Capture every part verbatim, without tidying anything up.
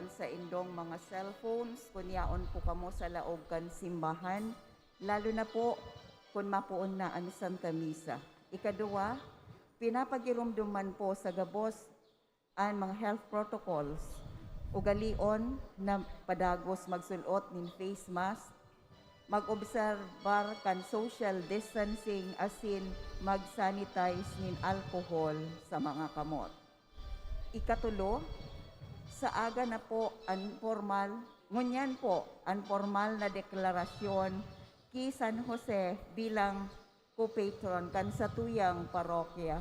sa indong mga cellphones kun yaon po kamo sa laog kan simbahan, lalo na po kun mapoon na an Santa Misa. Ikaduwa, pinapagiromdom man po sa gabos an mga health protocols. Ugalion na padagos magsul-ot nin face mask, mag-obserbar kan social distancing asin mag-sanitize nin alcohol sa mga kamot. Ikatulo, sa aga na po an pormal, ngunyan po an pormal na deklarasyon ki San Jose bilang co-patron kan satuyang parokya.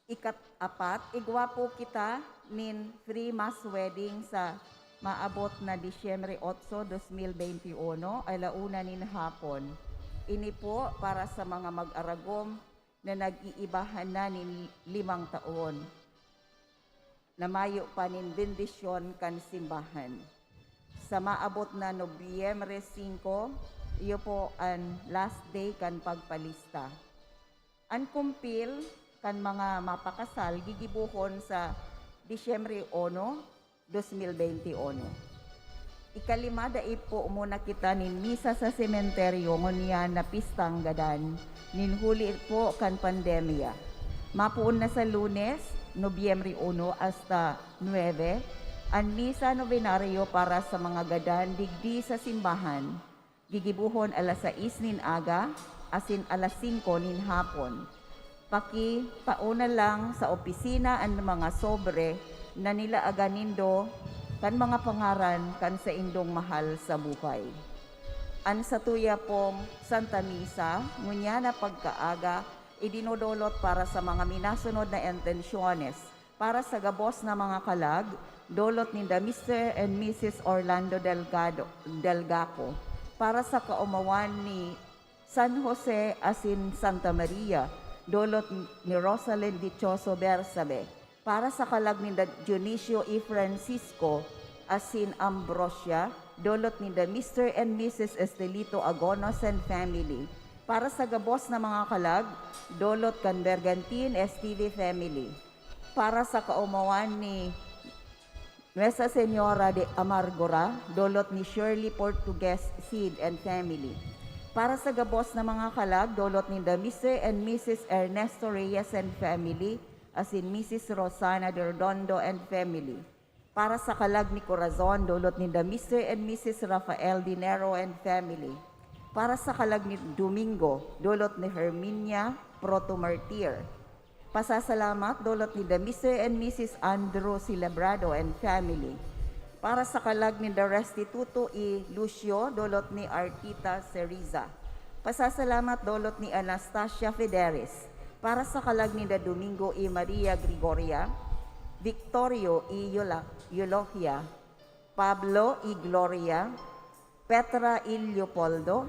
Ikat-apat, igwa po kita nin free mass wedding sa maabot na Disyembre otso, dos mil benti uno, ala una nin hapon. Ini po para sa mga mag-aragom na nag-iibahan na nin limang taon na mayo pa nin bendisyon kan simbahan. Sa maabot na Nobyembre singko, iyo po an last day kan pagpalista. An kumpil kan mga mapakasal gigibohon sa Disyembre uno, dos mil benti uno. Ikalima, dai po muna kita nin misa sa sementeryo ngunyan na pistang gadan nin huli po kan pandemya. Mapoon na sa Lunes, Nobyembre uno hasta nuebe, an misa nobenaryo para sa mga gadan digdi sa simbahan. Gigibohon alas sais nin aga asin alas singko nin hapon. Pakipauna lang sa opisina an mga sobre na nilaagan nindo kan mga pangaran kan saindong mahal sa buhay. An satuya pong Santa Misa, ngunyan na pagkaaga, idinodolot para sa mga minasunod na intensyones. Para sa gabos na mga kalag, dolot ninda Mister and Missus Orlando Delgado, Delgaco. Para sa kaomawan ni San Jose asin Santa Maria, dolot ni Rosalind Dichoso Bersabe. Para sa kalag ninda Dionisio y Francisco asin Ambrosia, dolot ninda Mister and Missus Estelito Agonos and family. Para sa gabos na mga kalag, dolot kan Bergantin S T V family. Para sa kaomawan ni Nuestra Señora de Amargura, dolot ni Shirley Portuguez Seed and family. Para sa gabos na mga kalag, dolot ninda Mister and Missus Ernesto Reyes and family, asin Missus Rosana de Redondo and family. Para sa kalag ni Corazon, dolot ninda Mister and Missus Rafael Dinero and family. Para sa kalag ni Domingo, dolot ni Herminia Proto Martir. Pasasalamat, dolot ninda Mister and Missus Andrew Celebrado and family. Para sa kalag ninda Restituto y Lucio, dolot ni Artita Ceriza. Pasasalamat, dolot ni Anastasia Federes. Para sa kalag ninda Domingo y Maria Gregoria, Victorio y Yola-, Eulogia, Pablo y Gloria, Petra y Leopoldo,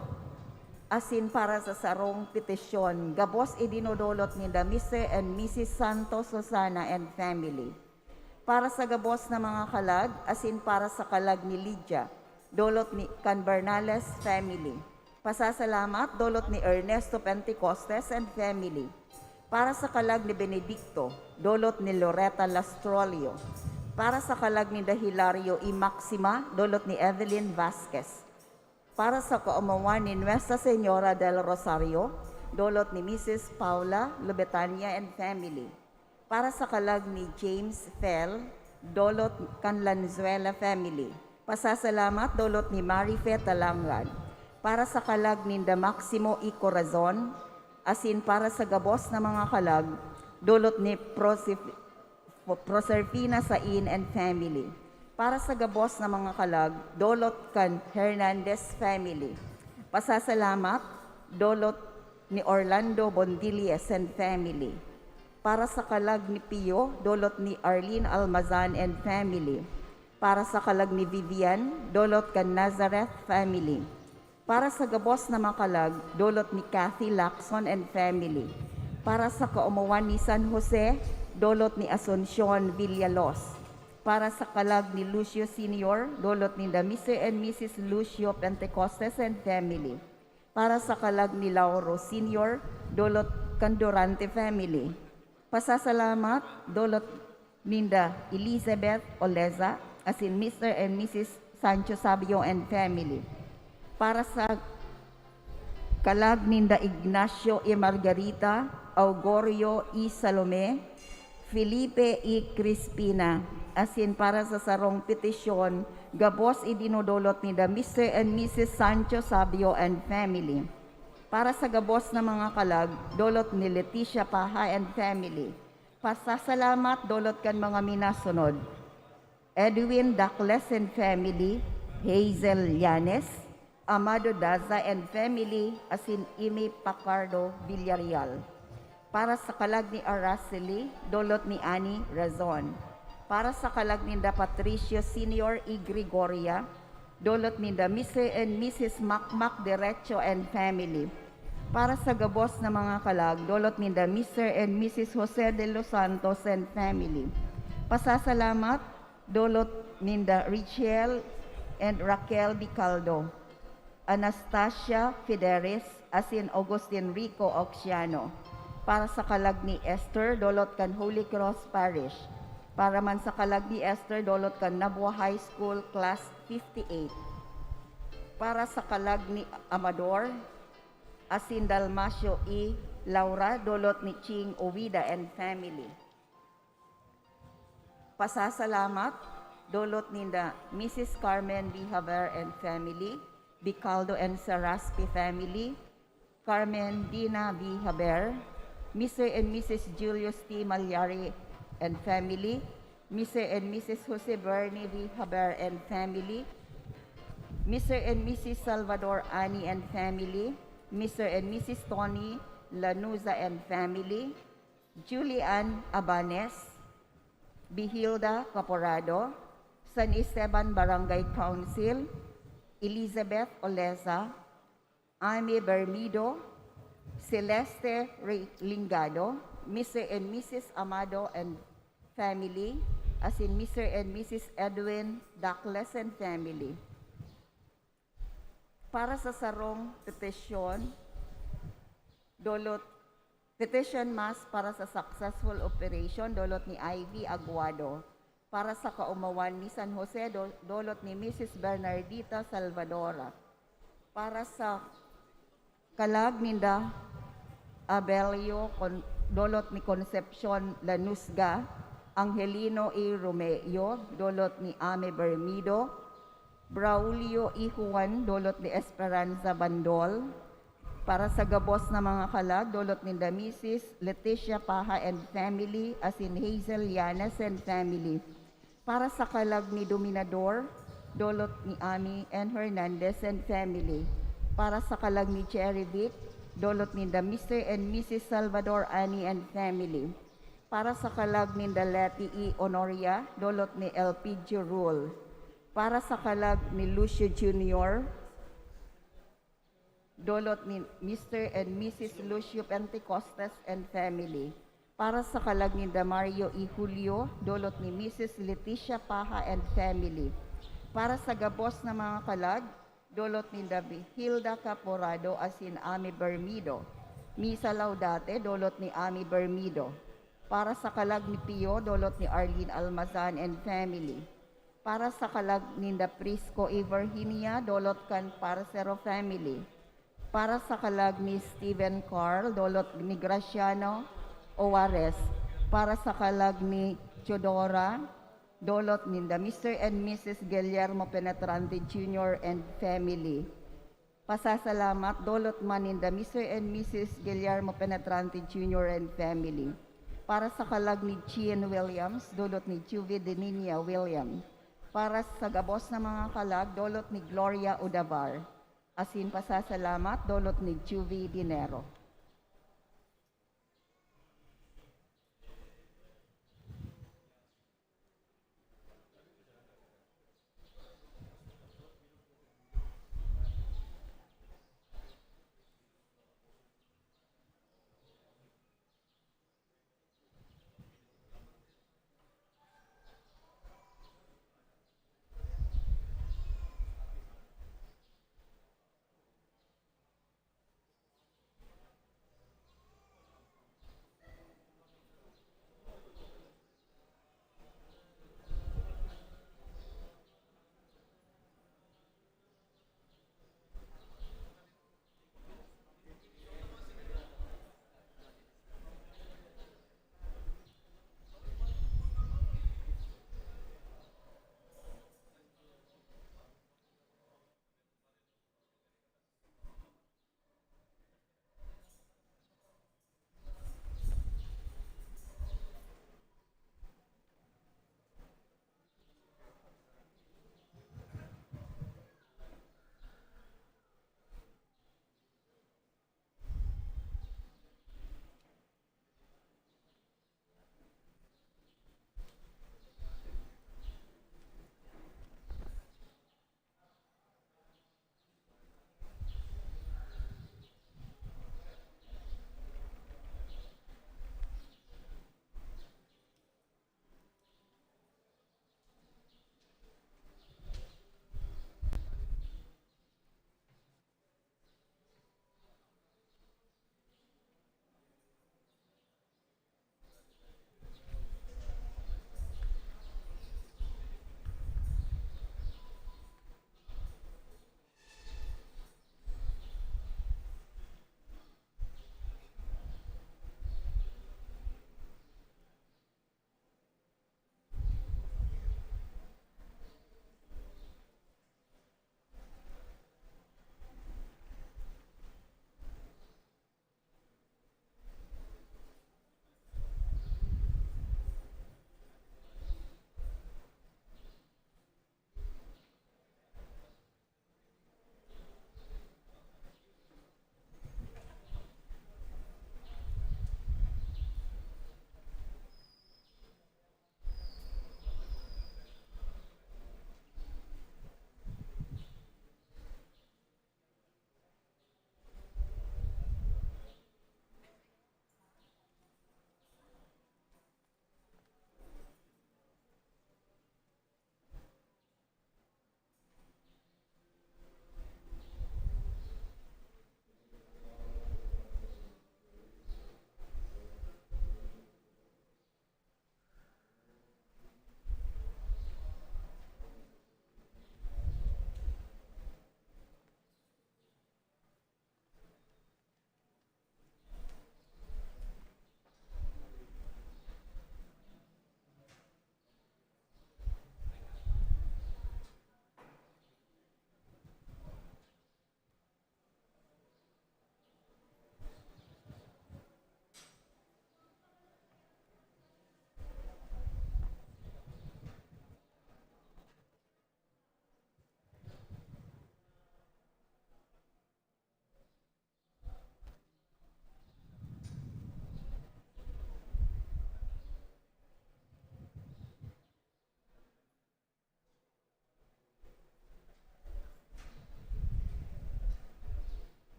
asin para sa sarong petisyon, gabos idinodolot ninda Mister and Missus Santos Susana and family. Para sa gabos na mga kalag, asin para sa kalag ni Lydia, dolot ni kan Bernales family. Pasasalamat, dolot ni Ernesto Pentecostes and family. Para sa kalag ni Benedicto, dolot ni Loreta Lastrolio. Para sa kalag ni Hilario y Maxima, dolot ni Evelyn Vasquez. Para sa kaomawan ni Nuestra Señora del Rosario, dolot ni Missus Paula Lobetania and family. Para sa kalag ni James Fel, dolot kan Lanzuela family. Pasasalamat, dolot ni Marife Talangad. Para sa kalag ninda Maximo y Corazon, asin para sa gabos na mga kalag, dolot ni Prosif-, Proserpina Sain and family. Para sa gabos na mga kalag, dolot kan Hernandez family. Pasasalamat, dolot ni Orlando Bondilies and family. Para sa kalag ni Pio, dolot ni Arlene Almazan and family. Para sa kalag ni Vivian, dolot kan Nazareth family. Para sa gabos na mga kalag, dolot ni Kathy Lacson and family. Para sa kaomawan ni San Jose, dolot ni Asuncion Villalos. Para sa kalag ni Lucio Senior, dolot ninda Mister and Missus Lucio Pentecostes and family. Para sa kalag ni Lauro Senior, dolot kan Durante family. Pasasalamat, dolot ninda Elizabeth Oleza, asin Mister and Missus Sancho Sabio and family. Para sa kalag ninda Ignacio y Margarita, Augurio y Salome, Felipe y Crispina, asin para sa sarong petisyon, gabos idinodolot ninda Mister and Missus Sancho Sabio and family. Para sa gabos na mga kalag, dolot ni Leticia Paha and family. Pasasalamat dolot kan mga minasunod: Edwin Dacles and family, Hazel Llanes, Amado Daza and family, asin Imi Pacardo Villarreal. Para sa kalag ni Araceli, dolot ni Annie Razon. Para sa kalag ninda Patricio Senior y Gregoria, dolot ninda Mister and Missus Makmak Derecho and family. Para sa gabos na mga kalag, dolot ninda Mister and Missus Jose de los Santos and family. Pasasalamat, dolot ninda Richel and Raquel Bicaldo, Anastasia Fideres, asin Augustin Rico Auxiano. Para sa kalag ni Esther, dolot kan Holy Cross Parish. Para man sa kalag ni Esther, dolot kan Nabua High School, Class fifty-eight. Para sa kalag ni Amador, asin Dalmacio y Laura, dolot ni Ching Ovida and family. Pasasalamat, dolot ninda Missus Carmen V. Javier and family, Bicaldo and Saraspi family, Carmen Dina V. Javier, Mister and Missus Julius T. Malyari and family, Mister and Missus Jose Bernie V. Javier and family, Mister and Missus Salvador Ani and family, Mister and Missus Tony Lanuza and family, Julian Abanes, Bihilda Caporado, San Esteban Barangay Council, Elizabeth Oleza, Amy Bermido, Celeste Re-, Lingado, Mister and Missus Amado and family, asin Mister and Missus Edwin Dacles and family. Para sa sarong petisyon, dolot, petition mass para sa successful operation, dolot ni Ivy Aguado. Para sa kaomawan ni San Jose, do-, dolot ni Missus Bernardita Salvadora. Para sa kalag ninda Abelio, Con-, dolot ni Concepcion Lanusga, Angelino E. Romeo, dolot ni Ame Bermido, Braulio E. Juan, dolot ni Esperanza Bandol. Para sa gabos na mga kalag, dolot ninda Missus Leticia Paha and family, asin Hazel Llanes and family. Para sa kalag ni Dominador, dolot ni Ami and Hernandez and family. Para sa kalag ni Cherry Vic, dolot ninda Mister and Missus Salvador Ani and family. Para sa kalag ninda Leti E. Honoria, dolot ni Elpidio Rule. Para sa kalag ni Lucio Junior, dolot ni Mister and Missus Lucio Pentecostes and family. Para sa kalag ninda Mario E. Julio, dolot ni Missus Leticia Paha and family. Para sa gabos na mga kalag, dolot ninda Hilda Caporado asin Ami Bermido. Misa Laudate, dolot ni Ami Bermido. Para sa kalag ni Pio, dolot ni Arlene Almazan and family. Para sa kalag ninda Prisco y Virginia, dolot kan Parcero family. Para sa kalag ni Steven Carl, dolot ni Graciano Owares. Para sa kalag ni Teodora, dolot ninda Mister and Missus Guillermo Penetrante Junior and family. Pasasalamat, dolot man ninda Mister and Missus Guillermo Penetrante Junior and family. Para sa kalag ni Jean Williams, dolot ni Juvie de Niña Williams. Para sa gabos na mga kalag, dolot ni Gloria Udavar. Asin pasasalamat, dolot ni Juvie Dinero.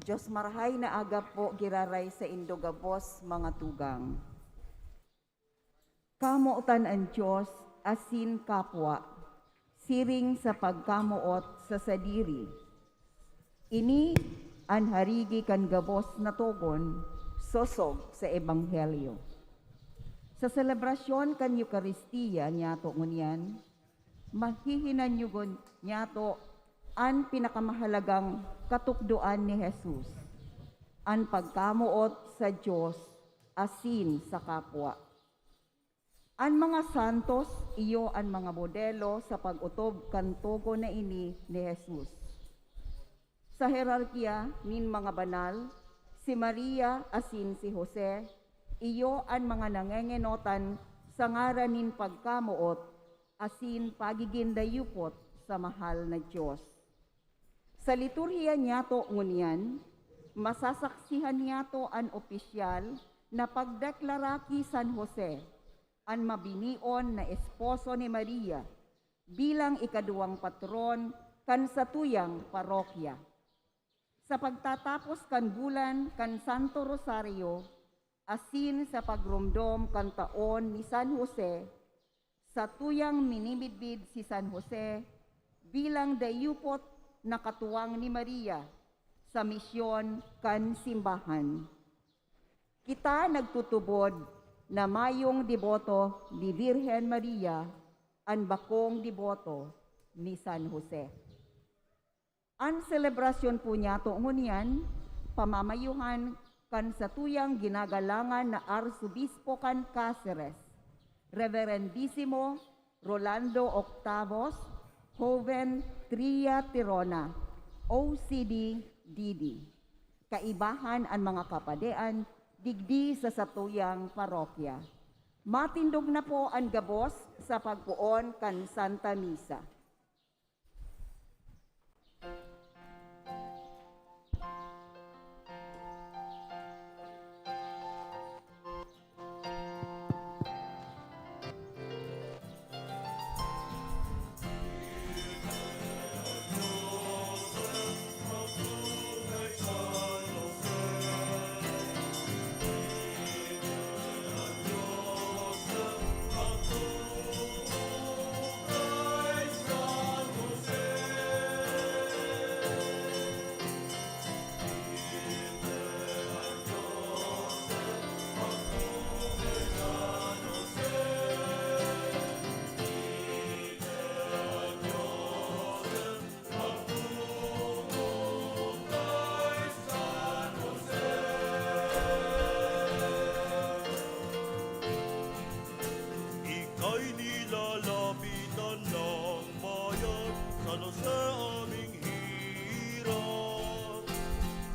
Dios marahay na aga po giraray saindo gabos, mga tugang. Kamotan an Dios asin kapwa, siring sa pagkamoot sa sadiri. Ini an harigi kan gabos na togon, sosog sa Ebanghelyo. Sa selebrasyon kan Eukaristia niyato ngunyan, mahihinanyugon niyato an pinakamahalagang katukdoan ni Jesus, an pagkamoot sa Dios asin sa kapwa. An mga santos iyo an mga modelo sa pag-otob kan togon na ini ni Jesus. Sa herarkiya nin mga banal, si Maria asin si Jose iyo an mga nangengenotan sa ngaran nin pagkamoot asin pagigin dayupot sa mahal na Dios. Sa liturhiya niyato ngunyan, masasaksihan niyato an opisyal na pagdeklara ki San Jose, an mabinion na esposo ni Maria, bilang ikaduwang patron kan satuyang parokya. Sa pagtatapos kan bulan kan Santo Rosario, asin sa pagromdom kan taon ni San Jose, satuyang minimidbid si San Jose bilang dayupot na katuwang ni Maria sa misyon kan simbahan. Kita nagtutubod na mayong deboto ni Birhen Maria an bakong deboto ni San Jose. An selebrasyon po niyato ngunyan, pamamayuhan kan satuyang ginagalangan na Arsobispo kan Caceres, Reverendisimo Rolando Octavos, Joven Tria Tirona, O C D D D. Kaibahan an mga kapadean digdi sa satuyang parokya. Matindog na po an gabos sa pagpoon kan Santa Misa. Ika'y nilalapitan ng bayan, San Jose aming hirap.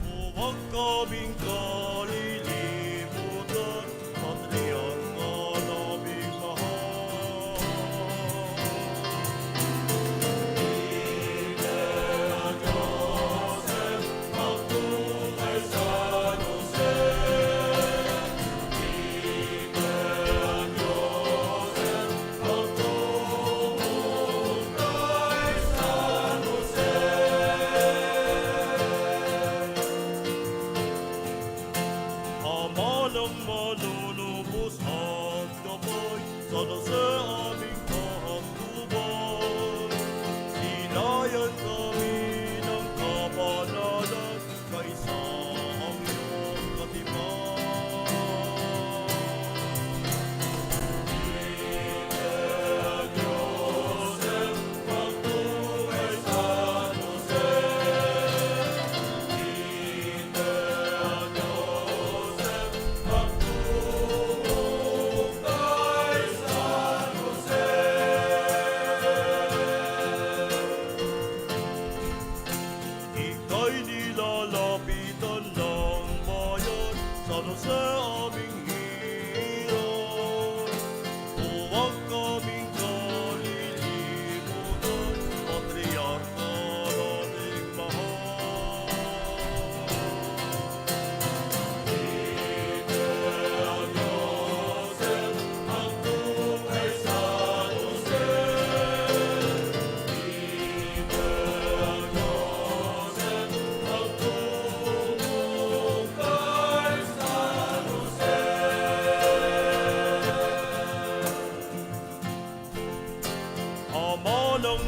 Huwag kaming kalilimutan, patriarka naming mahal.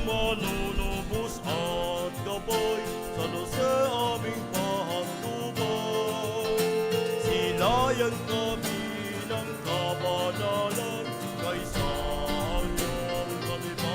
Manunubos at gabay, San Jose aming pahandubay. Silayan kami ng kabanalan, kay sa iyong katipan.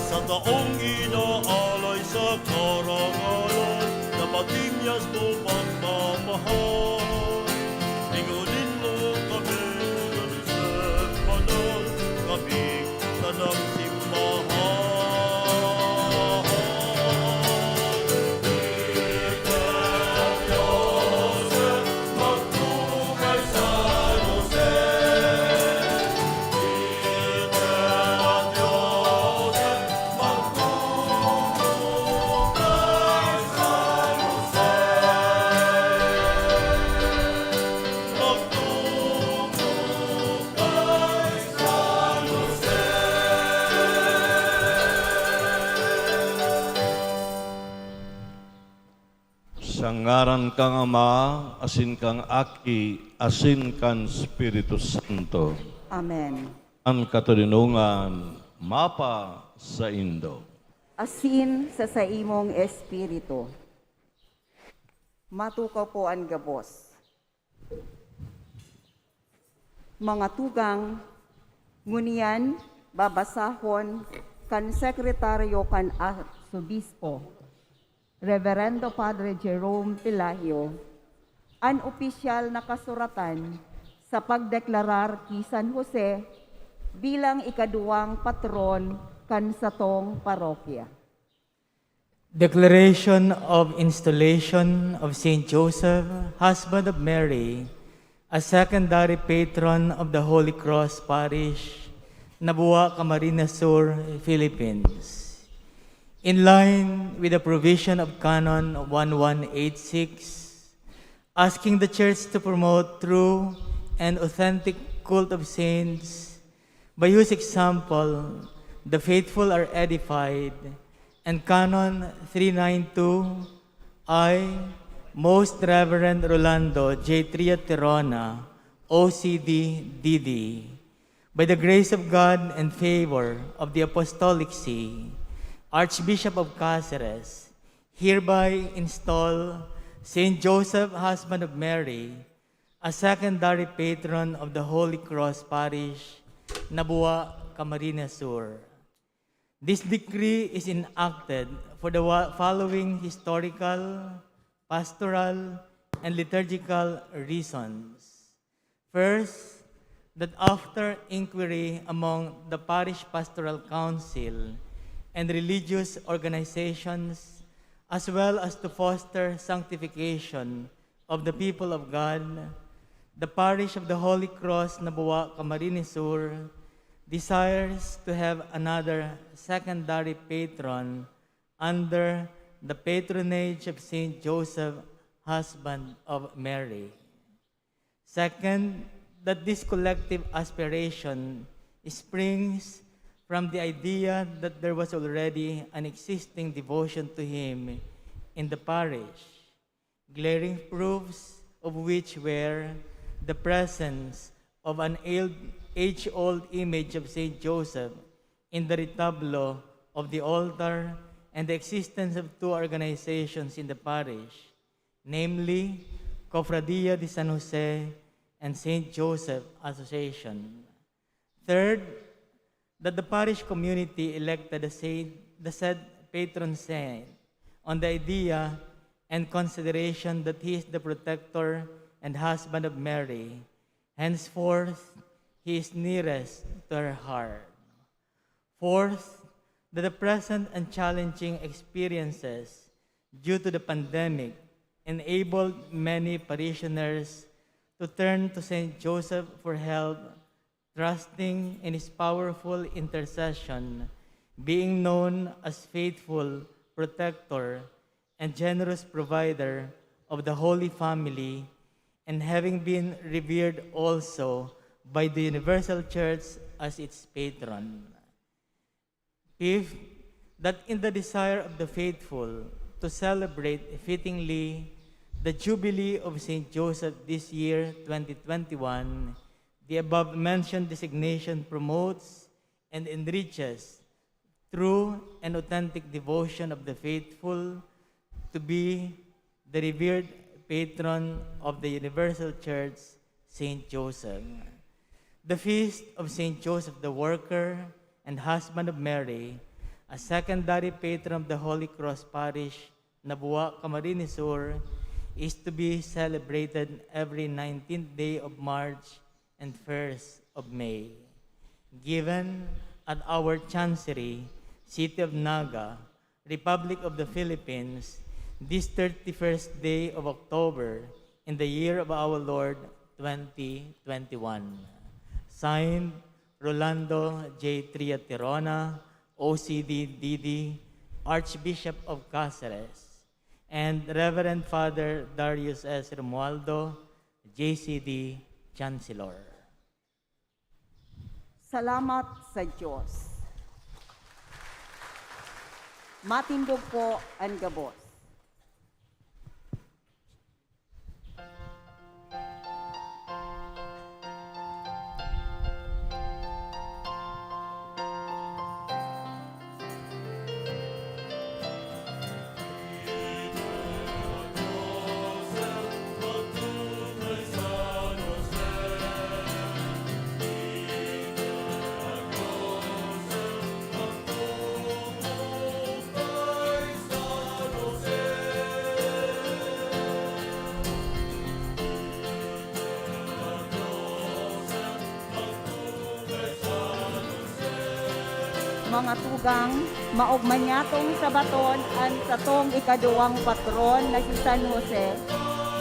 Sa taong inaalay sa karangalan, na maging yas mo pagmamahal. Lingonin mo kami, San Jose Banal, kaming tanang simbahan. Sa ngaran kan Ama, asin kan Aki, asin kan Espiritu Santo. Amen. An katoninongan mapasaindo. Asin sa saimong espiritu. Matukaw po an gabos. Mga tugang, ngunyan babasahon kan sekretaryo kan Arsobispo, Reverendo Padre Jerome Pelagio, an opisyal na kasuratan sa pagdeklarar ki San Jose bilang ikaduwang patron kan satong parokya. Declaration of Installation of Saint Joseph, Husband of Mary, a secondary patron of the Holy Cross Parish, Nabua, Camarines Sur, Philippines. In line with the provision of Canon one one eight six, asking the Church to promote true and authentic cult of saints, by whose example the faithful are edified, and Canon three nine two, I, Most Reverend Rolando J Triaterona, O C D, D D, by the grace of God and favor of the Apostolic See, Archbishop of Caceres, hereby install Saint Joseph, Husband of Mary, a secondary patron of the Holy Cross Parish, Nabua, Camarines Sur. This decree is enacted for the wa-, following historical, pastoral, and liturgical reasons. First, that after inquiry among the Parish Pastoral Council and religious organizations, as well as to foster sanctification of the people of God, the Parish of the Holy Cross, Nabua, Camarines Sur, desires to have another secondary patron under the patronage of Saint Joseph, husband of Mary. Second, that this collective aspiration springs from the idea that there was already an existing devotion to him in the parish, glaring proofs of which were the presence of an age-old image of Saint Joseph in the retablo of the altar and the existence of two organizations in the parish, namely Cofradia de San Jose and Saint Joseph Association. Third, that the parish community elected the saint, the said patron saint, on the idea and consideration that he is the protector and husband of Mary. Henceforth, he is nearest to her heart. Fourth, that the present and challenging experiences due to the pandemic enabled many parishioners to turn to Saint Joseph for help, trusting in his powerful intercession, being known as faithful protector and generous provider of the Holy Family, and having been revered also by the Universal Church as its patron. Fifth, that in the desire of the faithful to celebrate fittingly the Jubilee of Saint Joseph this year, twenty twenty-one, the above-mentioned designation promotes and enriches true and authentic devotion of the faithful to be the revered patron of the Universal Church, Saint Joseph. The feast of Saint Joseph the Worker and husband of Mary, a secondary patron of the Holy Cross Parish, Nabua, Camarines Sur, is to be celebrated every nineteenth day of March and first of May. Given at our Chancery, City of Naga, Republic of the Philippines, this thirty-first day of October, in the year of our Lord, twenty twenty-one. Signed, Rolando J Triatirona, O C D D D, Archbishop of Caceres, and Reverend Father Darius S Romualdo, J C D, Chancellor. Salamat sa Diyos. Matindog po an gabos. Mga tugang, maogma niyatong sabaton an satong ikaduwang patron na si San Jose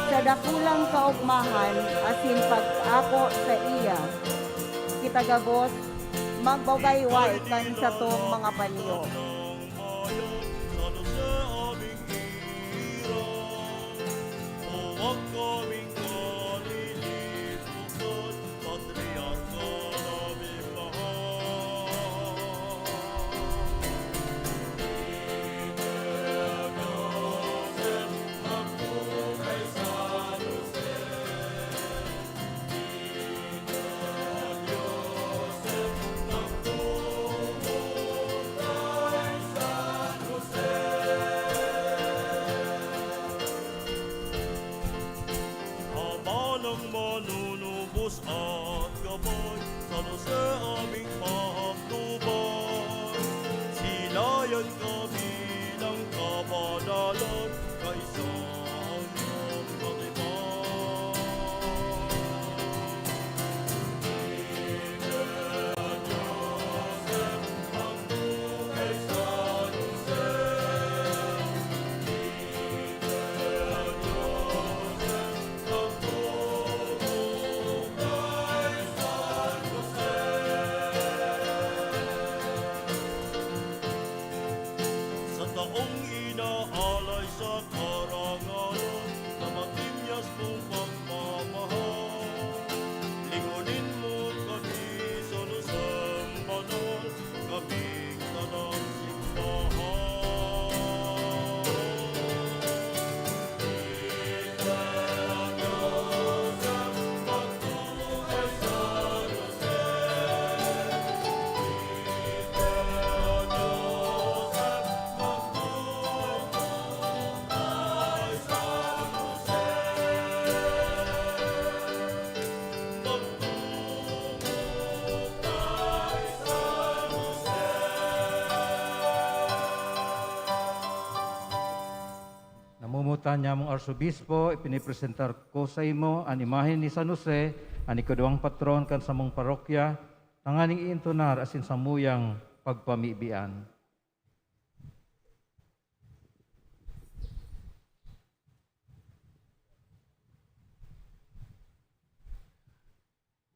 sa dakulang kaogmahan asin pag-ako saiya. Kita gabos, magbabayway kan satong mga panyo. Amanang manunubos at gabay, San Jose aming pahagduban. Silayan ka bilang kapanalan, kaisa ang iyong kakibat. Sa taong inaalay sa karangalan, na matimyas mong pagmamahal, lingonin mo kami sa lusang banal, kaming tanang simbahan. Tanyamong Arsobispo, ipinipresentar ko saimo an imahen ni San Jose, an ikaduwang patron kan samong parokya, tanganing iintonar asin samuyang pagpamibian.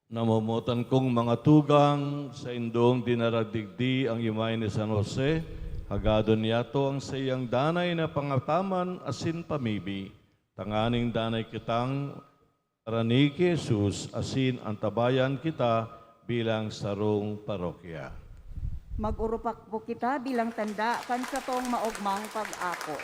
Namomotan kong mga tugang, saindong dinaradigdi ang imahe ni San Jose, hagadon niyato ang saiyang danay na pangataman asin pamibi, tanganing danay kitang harani ki Jesus asin antabayan kita bilang sarong parokya. Mag-urupak po kita bilang tanda kan satong maogmang pag-ako.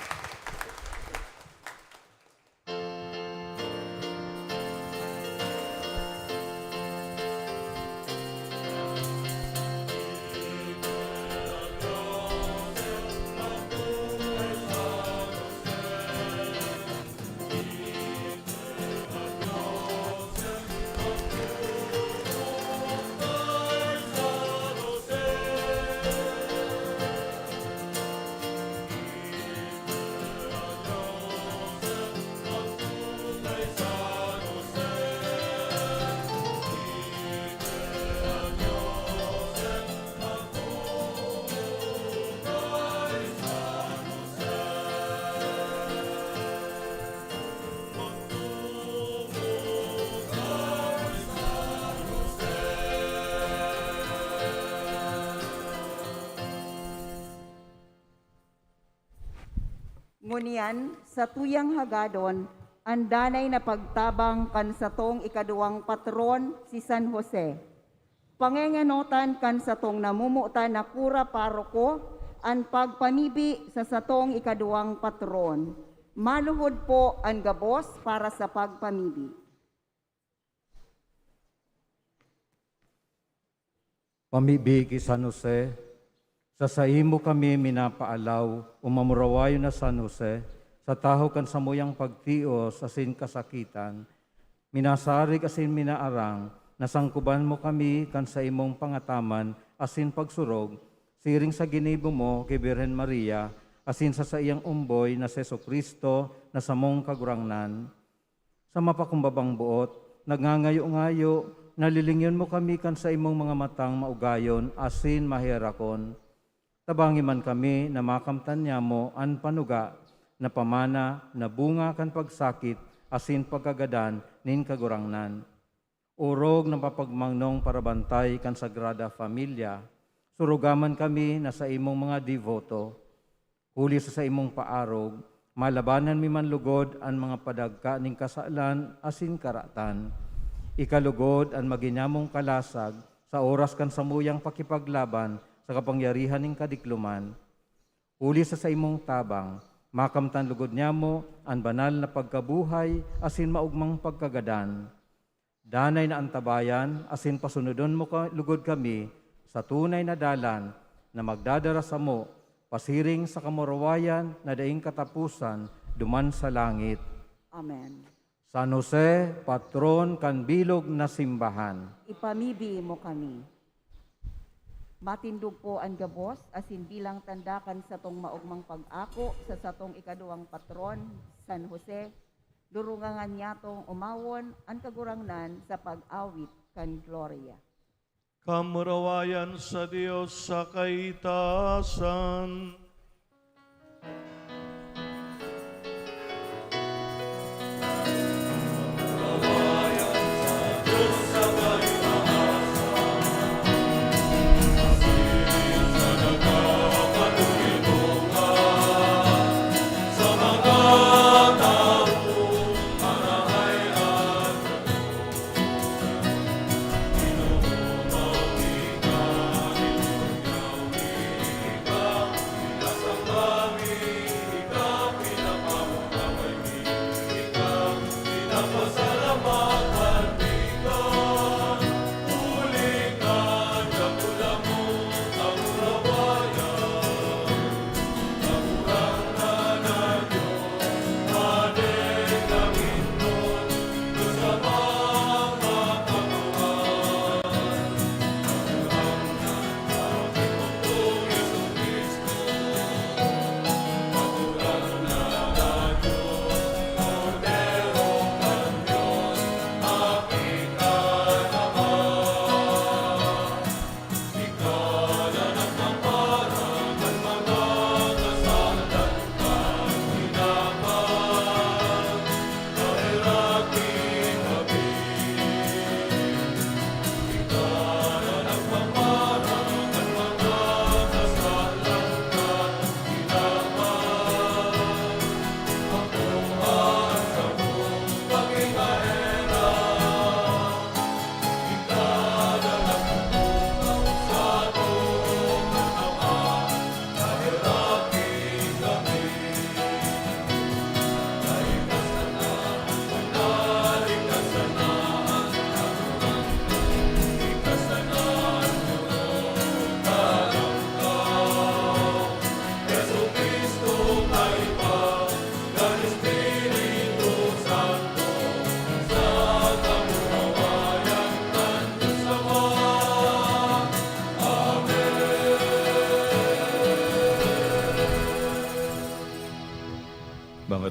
Ngunyan, satuyang hagadon an danay na pagtabang kan satong ikaduwang patron, si San Jose. Pangengenotan kan satong namomotan na kura paroko an pagpamibi sa satong ikaduwang patron. Maluhod po an gabos para sa pagpamibi. Pamibi ki San Jose, sa saimo kami minapaalaw, o mamurawayon na San Jose, sa tahaw kan samuyang pagtios asin kasakitan, minasarig asin minaarang, na sangkoban mo kami kan saimong pangataman asin pagsurog, siring sa ginibo mo ki Birhen Maria asin sa saiyang omboy na si Jesu-Cristo na samong Kagurangnan. Sa mapakumbabang boot, nagngangayo-ngayo, nalilingyon mo kami kan saimong mga matang maugayon asin maherakon. Tabangi man kami na makamtan nyamo an panuga na pamana na bunga kan pagsakit asin pagkagadan nin Kagurangnan. Orog na mapagmangnong parabantay kan Sagrada Familia, suruga man kami na saimong mga deboto. Huli sa saimong paarog, malabanan mi man lugod an mga padagka nin kasalan asin karatan. Ikalugod an magin nyamong kalasag sa oras kan samuyang pakipaglaban sa kapangyarihan nin kadikloman. Huli sa saimong tabang, makamtan lugod nyamo an banal na pagkabuhay asin maogmang pagkagadan. Danay na antabayan asin pasunodon mo ka, lugod kami sa tunay na dalan na magdadara samo pasiring sa kamurawayan na daing kataposan duman sa langit. Amen. San Jose, patron kan bilog na simbahan. Ipamibi mo kami. Matindog po an gabos asin bilang tanda kan satong maogmang pag-ako sa satong ikaduwang patron, San Jose, durungangan nyatong omawon an Kagurangnan sa pag-awit kan gloria. Kamurawayan sa Dios sa kaitaasan.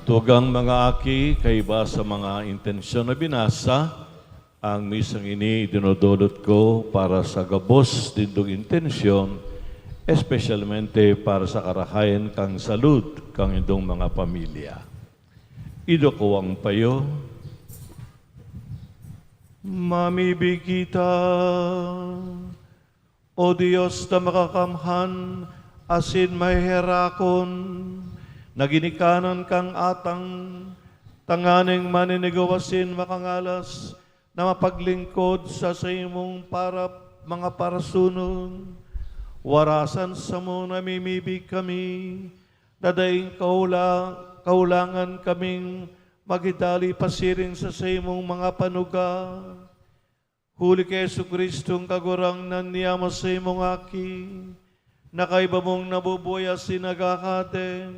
Tugang mga aki, kaiba sa mga intensyon na binasa, ang misang ini idinodolot ko para sa gabos nindong intensyon, espesyalmente para sa karahayan kan salud kan indong mga pamilya. Idokowang payo. Mamibi kita. O Dios na makakamhan asin maheherakon, na ginikanan kang atang tanganing maninigo asin makangalas na mapaglingkod sa saimong parap mga parasunod, warasan samo namimibi kami, na daing kaula-, kaulangan kaming magidali pasiring sa saimong mga panuga. Huli ki Jesu-Cristong Kagurangnan, ni Ama sa imong Aki, na kaiba mong nabubuhay asin naghahade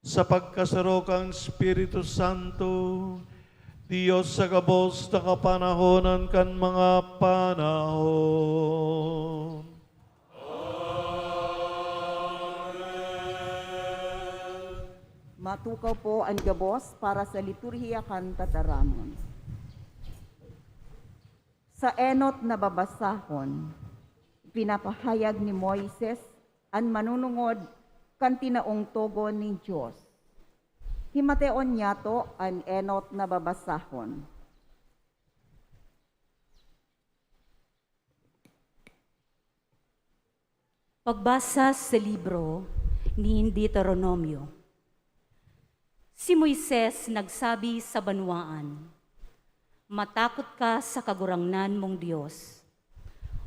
sa pagkasaro kan Espiritu Santo, Dios sa gabos na kapanahonan kan mga panahon. Matukaw po an gabos para sa liturhiya kan tataramon. Sa enot na babasahon, ipinapahayag ni Moises an manunungod kan tinaong togon nin Dios. Himateon niyato an enot na babasahon. Pagbasa sa libro nin Deuteronomio. Si Moises nagsabi sa banwaan, "Matakot ka sa Kagurangnan mong Dios.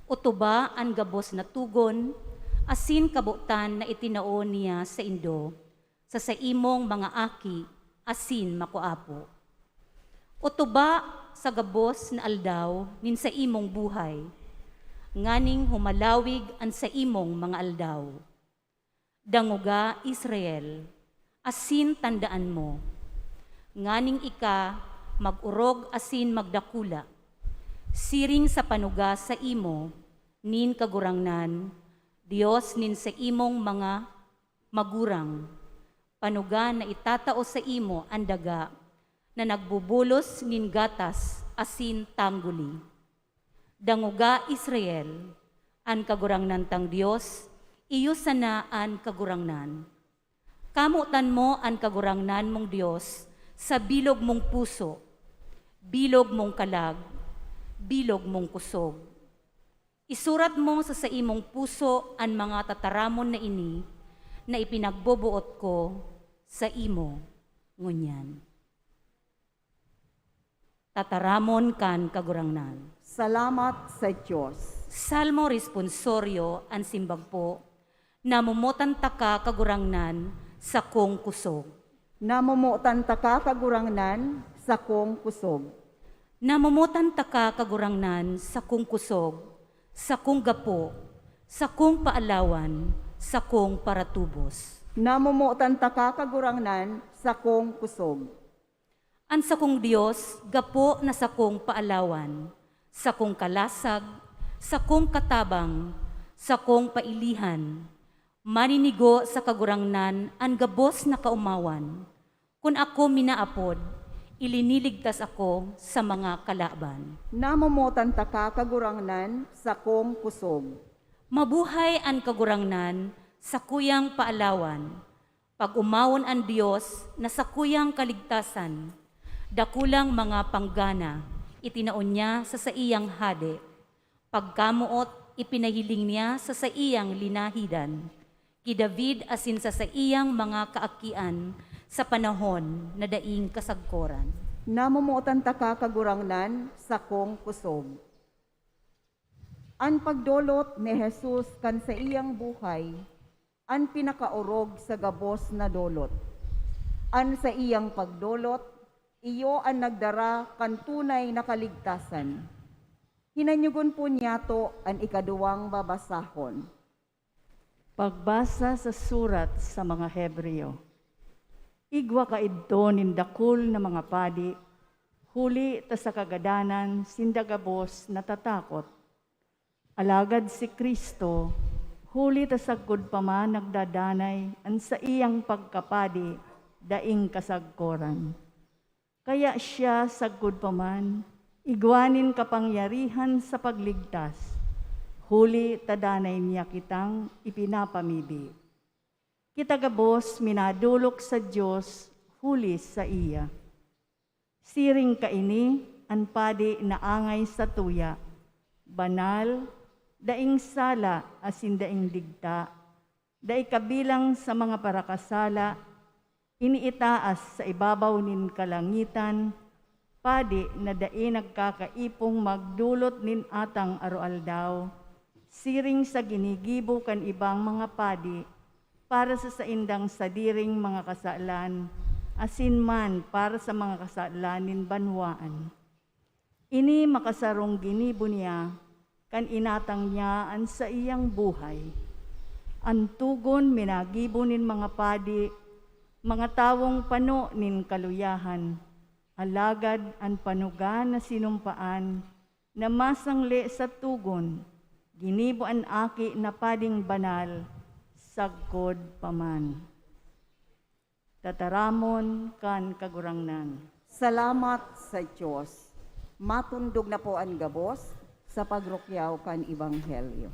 Otoba an gabos na togon asin kabotan na itinao niya saindo, sa saimong mga aki asin makaapo. Otoba sa gabos na aldaw nin saimong buhay, nganing humalawig an saimong mga aldaw. Dangoga, Israel, asin tandaan mo, nganing ika mag-orog asin magdakula, siring sa panuga saimo nin Kagurangnan, Dios nin saimong mga magurang, panuga na itatao saimo an daga na nagbubulos nin gatas asin tangguli. Dangoga, Israel, an Kagurangnan tang Dios, iyo sana an Kagurangnan. Kamotan mo an Kagurangnan mong Dios sa bilog mong puso, bilog mong kalag, bilog mong kusog. Isurat mo sa saimong puso an mga tataramon na ini na ipinagboboot ko saimo ngunyan." Tataramon kan Kagurangnan. Salamat sa Dios. Salmo Responsorio an simbag po, "Namomotan taka, Kagurangnan, sakong kusog." Namomotan taka, Kagurangnan, sakong kusog. Namomotan taka, Kagurangnan, sakong kusog, sakong gapo, sakong paalawan, sakong paratubos. Namomotan taka, Kagurangnan, sakong kusog. An sakong Dios gapo na sakong paalawan, sakong kalasag, sakong katabang, sakong pailihan. Maninigo sa Kagurangnan an gabos na kaomawan. Kun ako minaapod, iliniligtas ako sa mga kalaban. Namomotan taka, Kagurangnan, sakong kusog. Mabuhay an Kagurangnan, sakuyang paalawan. Pag-omawon an Dios na sakuyang kaligtasan. Dakulang mga panggana itinao niya sa saiyang hade. Pagkamoot, ipinahiling niya sa saiyang linahidan, ki David asin sa saiyang mga kaakian sa panahon na daing kasagkoran. Namomotan taka, Kagurangnan, sakong kusog. An pagdolot ni Jesus kan saiyang buhay an pinakaorog sa gabos na dolot. An saiyang pagdolot iyo an nagdara kan tunay na kaligtasan. Hinanyogon po niyato an ikaduwang babasahon. Pagbasa sa surat sa mga Hebreo. Igwa kaidto nin dakul na mga padi, huli ta sa kagadanan sinda gabos natatakot. Alagad si Cristo, huli ta sagkod pa man nagdadanay an saiyang pagkapadi, daing kasagkoran. Kaya siya sagkod pa man igwa nin kapangyarihan sa pagligtas, huli ta danay niya kitang ipinapamibi. Kita gabos minadolok sa Dios huli saiya. Siring kaini an padi na angay sa tuya, banal, daing sala asin daing digta, dai kabilang sa mga parakasala, iniitaas sa ibabaw nin kalangitan, padi na dai nagkakaipong magdolot nin atang aroaldaw, siring sa ginigibo kan ibang mga padi para sa saindang sadiring mga kasalan, asin man para sa mga kasalan nin banwaan. Ini makasarong ginibo niya kan inatang niya an saiyang buhay. An togon minagibo nin mga padi, mga tawong pano nin kaluyahan. Alagad an panuga na sinumpaan na masangli sa togon, ginibo an aki na pading banal sagkod pa man. Tataramon kan Kagurangnan. Salamat sa Dios. Matundog na po an gabos sa pagrukyaw kan Ebanghelyo.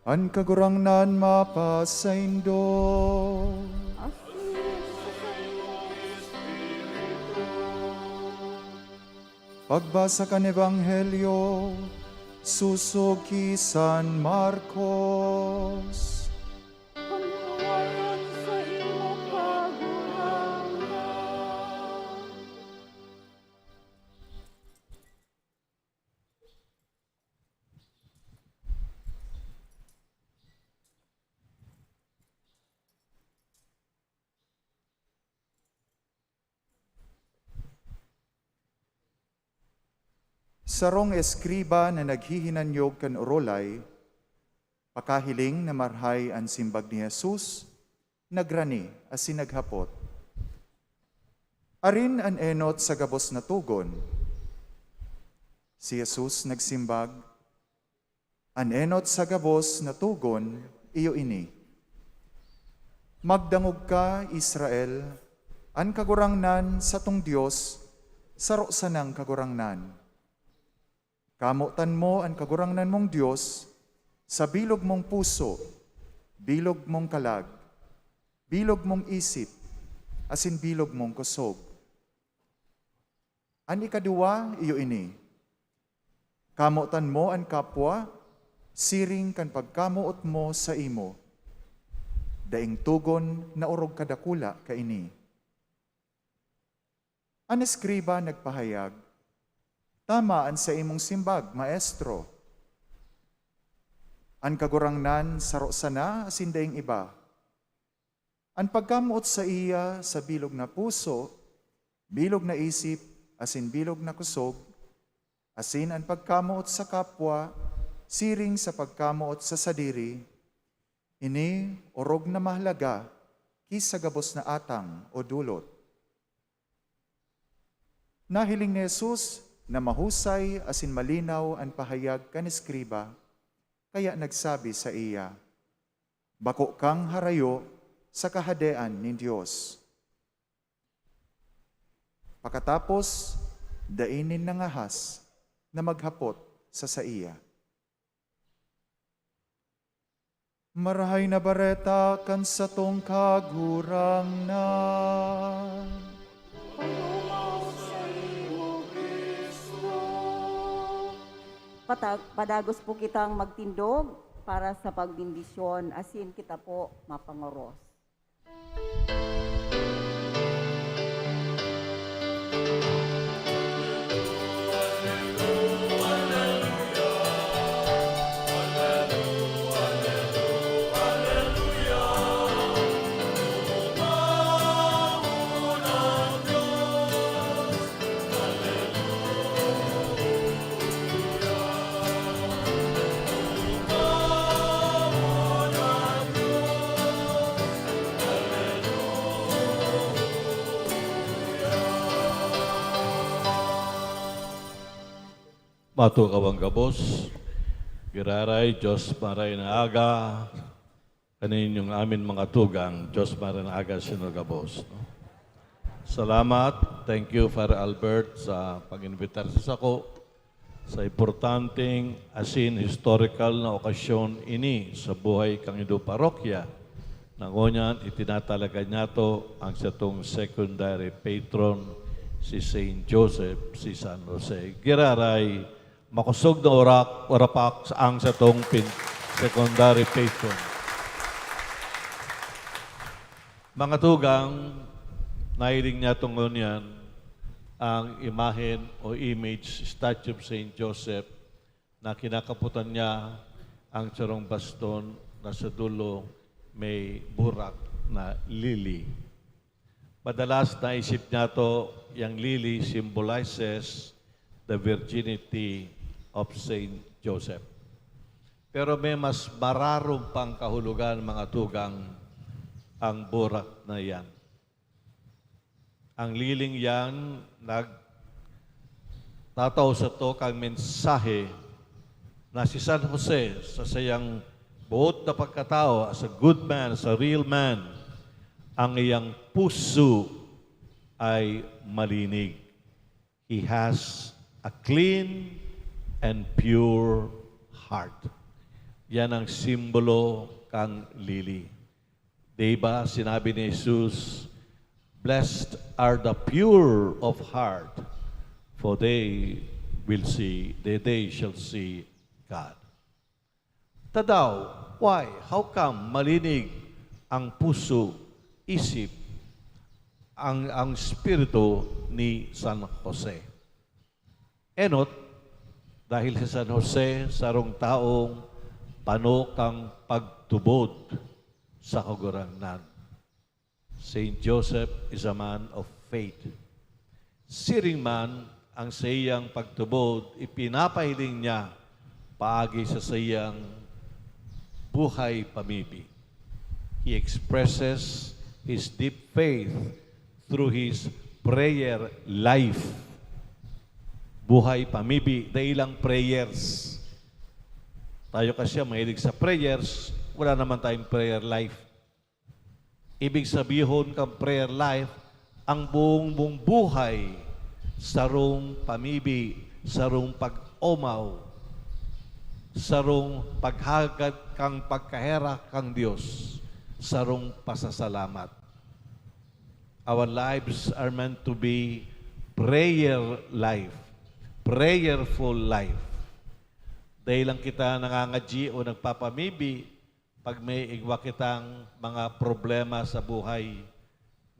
An Kagurangnan mapasaindo. Pagbasa kan Ebanghelyo sosog ki San Marcos. Paglawayan sa imo, Kagurangnan. Sarong eskriba na naghihinanyog kan orolay, pakahiling na marhay an simbag ni Jesus, nagrani asin naghapot, "Arin an enot sa gabos na togon?" Si Jesus nagsimbag, "An enot sa gabos na togon iyo ini: Magdangog ka, Israel, an Kagurangnan, satong Dios, saro sanang Kagurangnan. Kamotan mo an Kagurangnan mong Dios sa bilog mong puso, bilog mong kalag, bilog mong isip, asin bilog mong kosog." An ikaduwa iyo ini: Kamotan mo an kapwa siring kan pagkamoot mo saimo. Daing togon na orog kadakula kaini. An eskriba nagpahayag, "Tama an saimong simbag, Maestro. An Kagurangnan saro sana asin daing iba. An pagkamoot saiya sa bilog na puso, bilog na isip, asin bilog na kusog, asin an pagkamoot sa kapwa siring sa pagkamoot sa sadiri, ini orog na mahalaga ki sa gabos na atang o dolot. Nahiling ni Jesus na mahusay asin malinaw an pahayag kan eskriba, kaya nagsabi saiya, "Bako kang harayo sa Kahadean nin Dios." Pakatapos, dai nin nangahas na maghapot sa saiya. Marahay na Bareta kan satong Kagurangnan. Pata-, padagos po kitang magtindog para sa pagbendisyon, asin kita po mapangoros. Matukawang gabos, giraray, Diyos maray na aga, kaninyong amin mga tugang, Diyos maray na aga, sino gabos, no? Salamat. Thank you, Father Albert, sa pag-invitar sa sako sa importanteng asin historical na okasyon ini sa buhay kan Indo Parokya. Ngunyan, itinatalaga niyato ang satong secondary patron, si Saint Joseph, si San Jose. Giraray, makosog na urak, urapak sa ang satong pin-, secondary patron. Mga tugang, nahiling niyato ngunyan ang imahen o image, statue of Saint Joseph, na kinakapotan niya ang sarong baston na sa dulo may burak na lili. Madalas naisip niyato, yang lili symbolizes the virginity of Saint Joseph. Pero may mas mararom pang kahulogan, mga tugang, ang burak na iyan. Ang liling iyan nagtatao sato kan mensahe na si San Jose, sa saiyang boot na pagkatao, as a good man, as a real man, ang iyang puso ay malinig. He has a clean and pure heart. Yan ang simbolo kan lili. Di ba sinabi ni Jesus, "Blessed are the pure of heart, for they will see, they, they shall see God." Tadaw, why? How come malinig ang puso, isip, ang, ang espiritu ni San Jose? Enot, dahil si San Jose sarong taong pano kan pagtubod sa Kagurangnan. Saint Joseph is a man of faith. Siring man, ang saiyang pagtubod ipinapahiling niya paagi sa saiyang buhay pamibi. He expresses his deep faith through his prayer life. Buhay pamibi, dai lang prayers. Tayo kasi mahilig sa prayers, wala naman tayong prayer life. Ibig sabihon kan prayer life, ang buong mong buhay, sarong pamibi, sarong pag-omaw, sarong paghagad kan pagkaherak kan Dios, sarong pasasalamat. Our lives are meant to be prayer life, prayerful life. Dai lang kita nangangadyi o nagpapamibi, pag may igwa kitang mga problema sa buhay,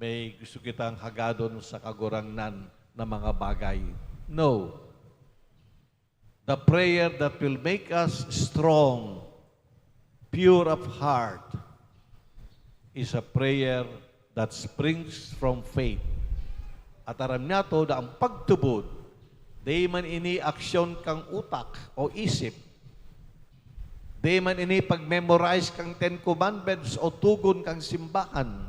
may gusto kitang hagadon sa Kagurangnan na mga bagay. No. The prayer that will make us strong, pure of heart, is a prayer that springs from faith. At aram niyato na ang pagtubod Dai man ini aksyon kan utak o isip. Dai man ini pag-memorize kan Ten Commandments o tugon kan simbahan.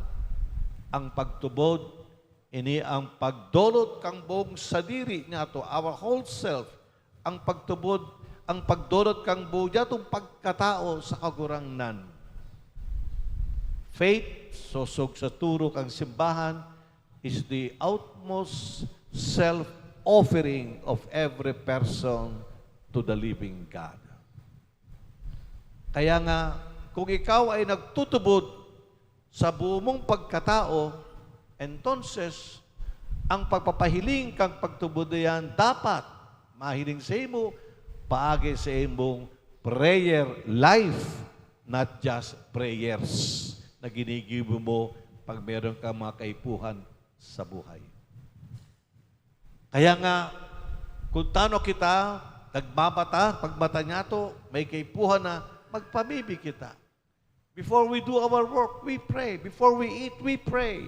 Ang pagtubod, ini ang pagdolot kan buong sadiri niyato, our whole self, ang pagtubod, ang pagdolot kan buong niyatong pagkatao sa Kagurangnan. Faith, sosog sa turo kan simbahan, is the utmost self-offering of every person to the living God. Kaya nga, kung ikaw ay nagtutubod sa buo mong pagkatao, entonces, ang pagpapahiling kang pagtubod na yan dapat mahiling sa imo paagi sa imong prayer life, not just prayers na ginigibo mo pag meron kang mga kaipuhan sa buhay. Kaya nga, kung tano kita, nagmamata, pagmata niyato, may kaipuhan na, magpamibi kita. Before we do our work, we pray. Before we eat, we pray.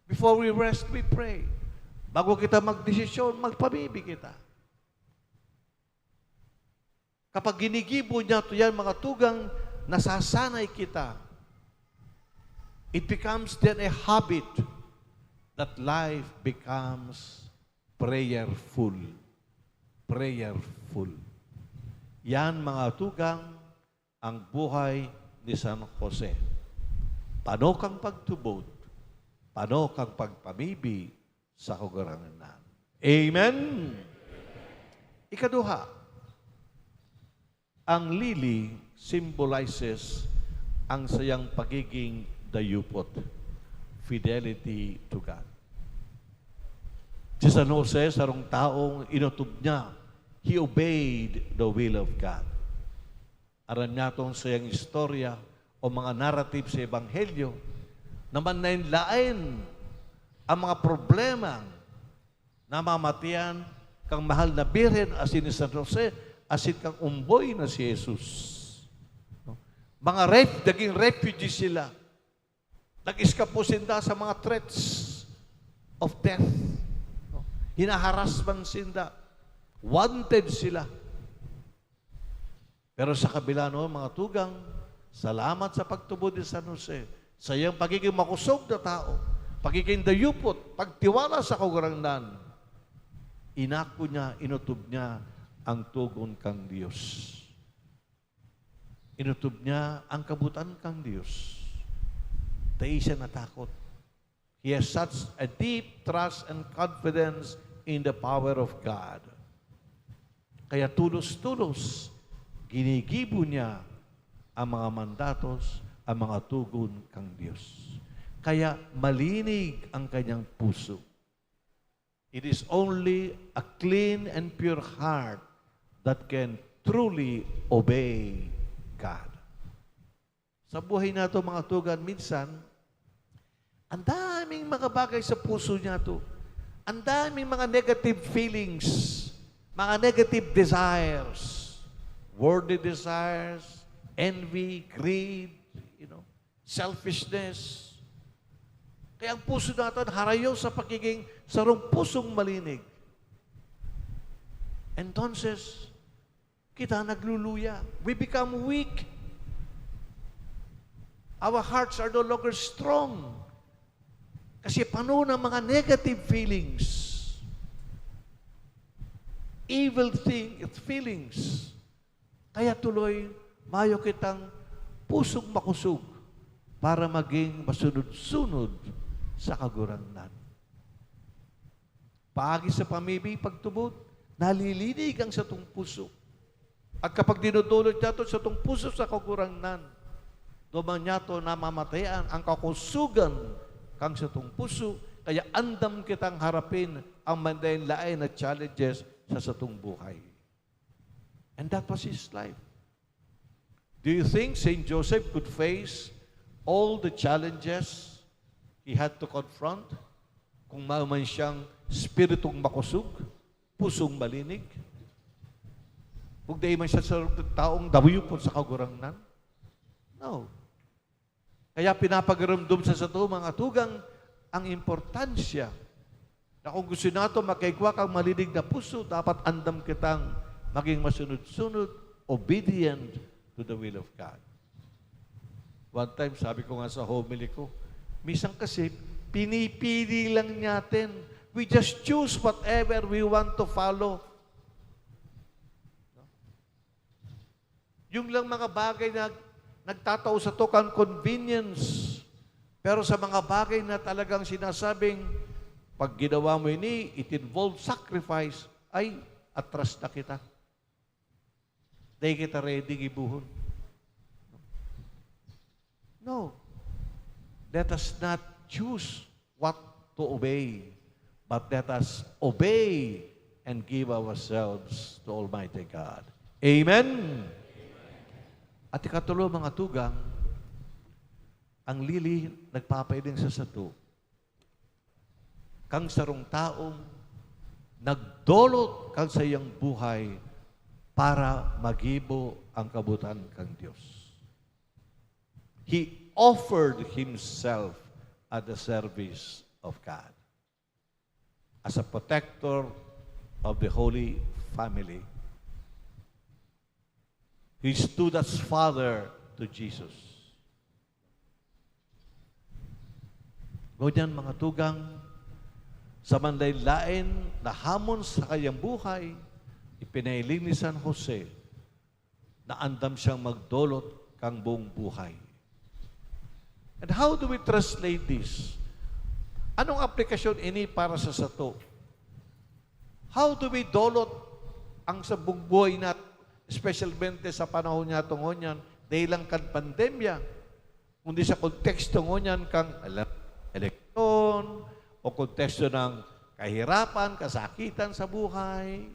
Before we rest, we pray. Bago kita magdesisyon, magpamibi kita. Kapag ginigibo niyato yan, mga tugang, nasasanay kita. It becomes then a habit that life becomes prayerful. Prayerful. Yan, mga tugang, ang buhay ni San Jose. Pano kang pagtubod, pano kang pagpamibi sa Kagurangnan. Amen? Ikaduha, ang lili symbolizes ang sayang pagiging dayupot, fidelity to God. Si San Jose, sarong taong inotob niya, he obeyed the will of God. Aram niyato an sayang istorya o mga narrative sa Ebanghelyo, na manlaen-laen ang mga problema na mamatian kan mahal na Birhen asin ni San Jose, asin kan omboy na si Jesus. No? Mga ref-, naging refugee sila. Nag-eskapo sinda sa mga threats of death. No? Hinaharas man sinda. Wanted sila. Pero sa kabila nun, mga tugang, salamat sa pagtubod ni San Jose, sa iyang pagiging makosog na tao, pagiging dayupot, pagtiwala sa Kagurangnan, inako niya, inotob niya ang togon kan Dios. Inotob niya ang kabotan kan Dios. Dai siya natakot. He has such a deep trust and confidence in the power of God. Kaya tulos-tulos, ginigibo niya ang mga mandatos, ang mga togon kan Dios. Kaya malinig ang kanyang puso. It is only a clean and pure heart that can truly obey God. Sa buhay nato, mga tugang, minsan, ang daming mga bagay sa puso niyato. Ang daming mga negative feelings, mga negative desires, worldly desires, envy, greed, you know, selfishness. Kaya ang puso natin harayo sa pagiging sarong pusong malinig. Entonces, kita nagluluya. We become weak. Our hearts are no longer strong. Kasi pano ng mga negative feelings. Evil thing, feelings. Kaya tuloy, mayo kitang pusong makusog para maging masunod-sunod sa Kagurangnan. Paagi sa pamibi, pagtubod, nalilinig ang satong puso. At kapag dinodolot niyato satong puso sa Kagurangnan, duman niyato namamatayan ang kakusugan kan satong puso, kaya andam kitang harapin ang manlaen-laen na challenges sa satong buhay. And that was his life. Do you think Saint Joseph could face all the challenges he had to confront kung mayo man siyang espiritong makusog, pusong malinig? Kung dai man siya sa taong dayupon sa Kagurangnan? No. Kaya pinapagarumdom sa sato, mga tugang, ang importansya Na kung gusto nato makaigwa kan malinig na puso, dapat andam kitang magin masunod-sunod, obedient to the will of God. One time, sabi ko nga sa homily ko, minsan kasi, pinipili lang natin. We just choose whatever we want to follow. Yung lang mga bagay na nagtatao sato kan convenience. Pero sa mga bagay na talagang sinasabing, "Pag ginawa mo ini, it involves sacrifice," ay, atras na kita. Dai kita ready gibohon. No. Let us not choose what to obey, but let us obey and give ourselves to Almighty God. Amen? At ikatulo, mga tugang, ang lili nagpapahiling sa sato kang sarong taong nagdolot kan saiyang buhay para magibo ang kabotan kan Dios. He offered himself at the service of God as a protector of the Holy Family. He stood as father to Jesus. Ngunyan, mga tugang, sa manlaen-laen na hamon sa kayang buhay, ipinahiling ni San Jose na andam siyang magdolot kan buong buhay. And how do we translate this? Anong aplikasyon ini para sa sato? How do we dolot ang sa buhay na, especialmente sa panahon niya tungod niyan, dahil lang kan pandemya, kundi sa konteksto ngunyan kan ele-, eleksyon o konteksto ng kahirapan, kasakitan sa buhay?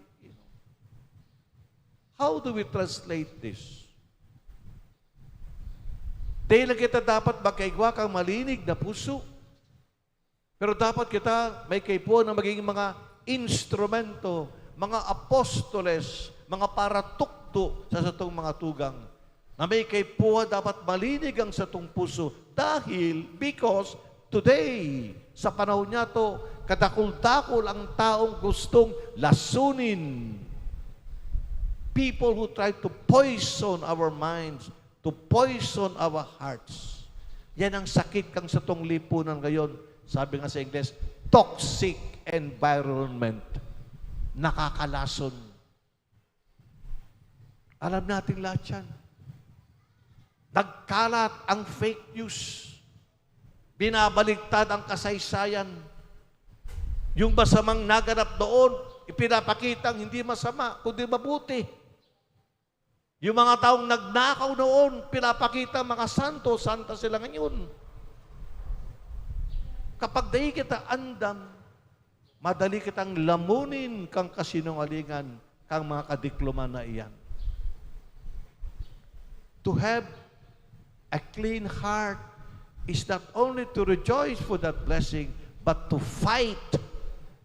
How do we translate this? Dai lang kita dapat magkaigwa kan malinig na puso. Pero dapat kita may kaipuhan na maging mga instrumento, mga apostoles, mga paratukdo sa satong mga tugang. Na may kaipuhan dapat malinig ang satong puso. Dahil, because, today, sa panahon niyato, kadakul-dakul ang taong gustong lasunin. People who try to poison our minds, to poison our hearts. Yan ang sakit kan satong lipunan ngayon. Sabi nga sa Ingles, toxic environment. Nakakalason. Alam natin lahat yan. Nagkalat ang fake news. Binabaligtad ang kasaysayan. Yung masamang naganap noon, ipinapakitang hindi masama, kundi mabuti. Yung mga taong nagnakaw noon, pinapakita mga santo, santa sila ngayon. Kapag dai kita andam, madali kitang lamunin kan kasinungalingan kan mga kadikloman na iyan. To have a clean heart is not only to rejoice for that blessing, but to fight,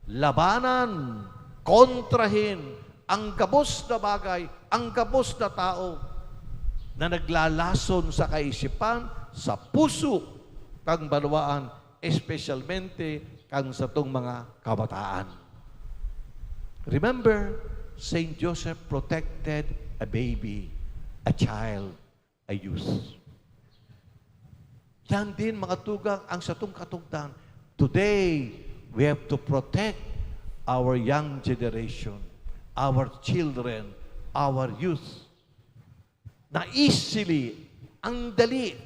labanan, kontrahin ang gabos na bagay, ang gabos na tao na naglalason sa kaisipan, sa puso kan banwaan, espesyalmente kan satong mga kabataan. Remember, Saint Joseph protected a baby, a child, a youth. Yan din, mga tugang, ang satong katugdan. Today, we have to protect our young generation, our children, our youth. Na easily, ang dali,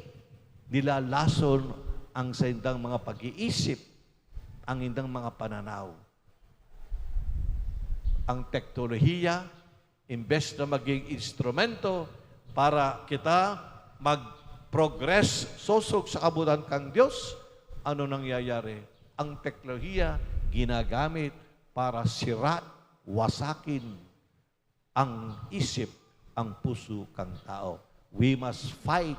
nilalason ang saindang mga pag-iisip, ang indang mga pananaw. Ang teknolohiya, imbes na maging instrumento para kita mag-progress sosog sa kabutan kan Dios, ano nangyayari? Ang teknolohiya ginagamit para sira, wasakin ang isip, ang puso kan tao. We must fight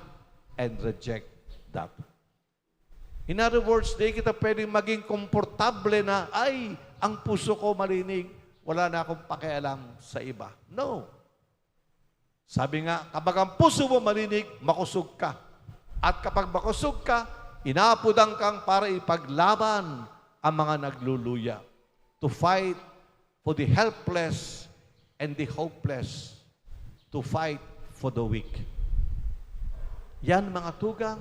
and reject that. In other words, di kita pwedeng maging komportable na, "Ay, ang puso ko malinig, wala na akong pakialam sa iba." No. Sabi nga, kapag ang puso mo malinig, makosog ka. At kapag makosog ka, inaapodan kang para ipaglaban ang mga nagluluya. to fight for the helpless and the hopeless, to fight for the weak. Yan, mga tugang,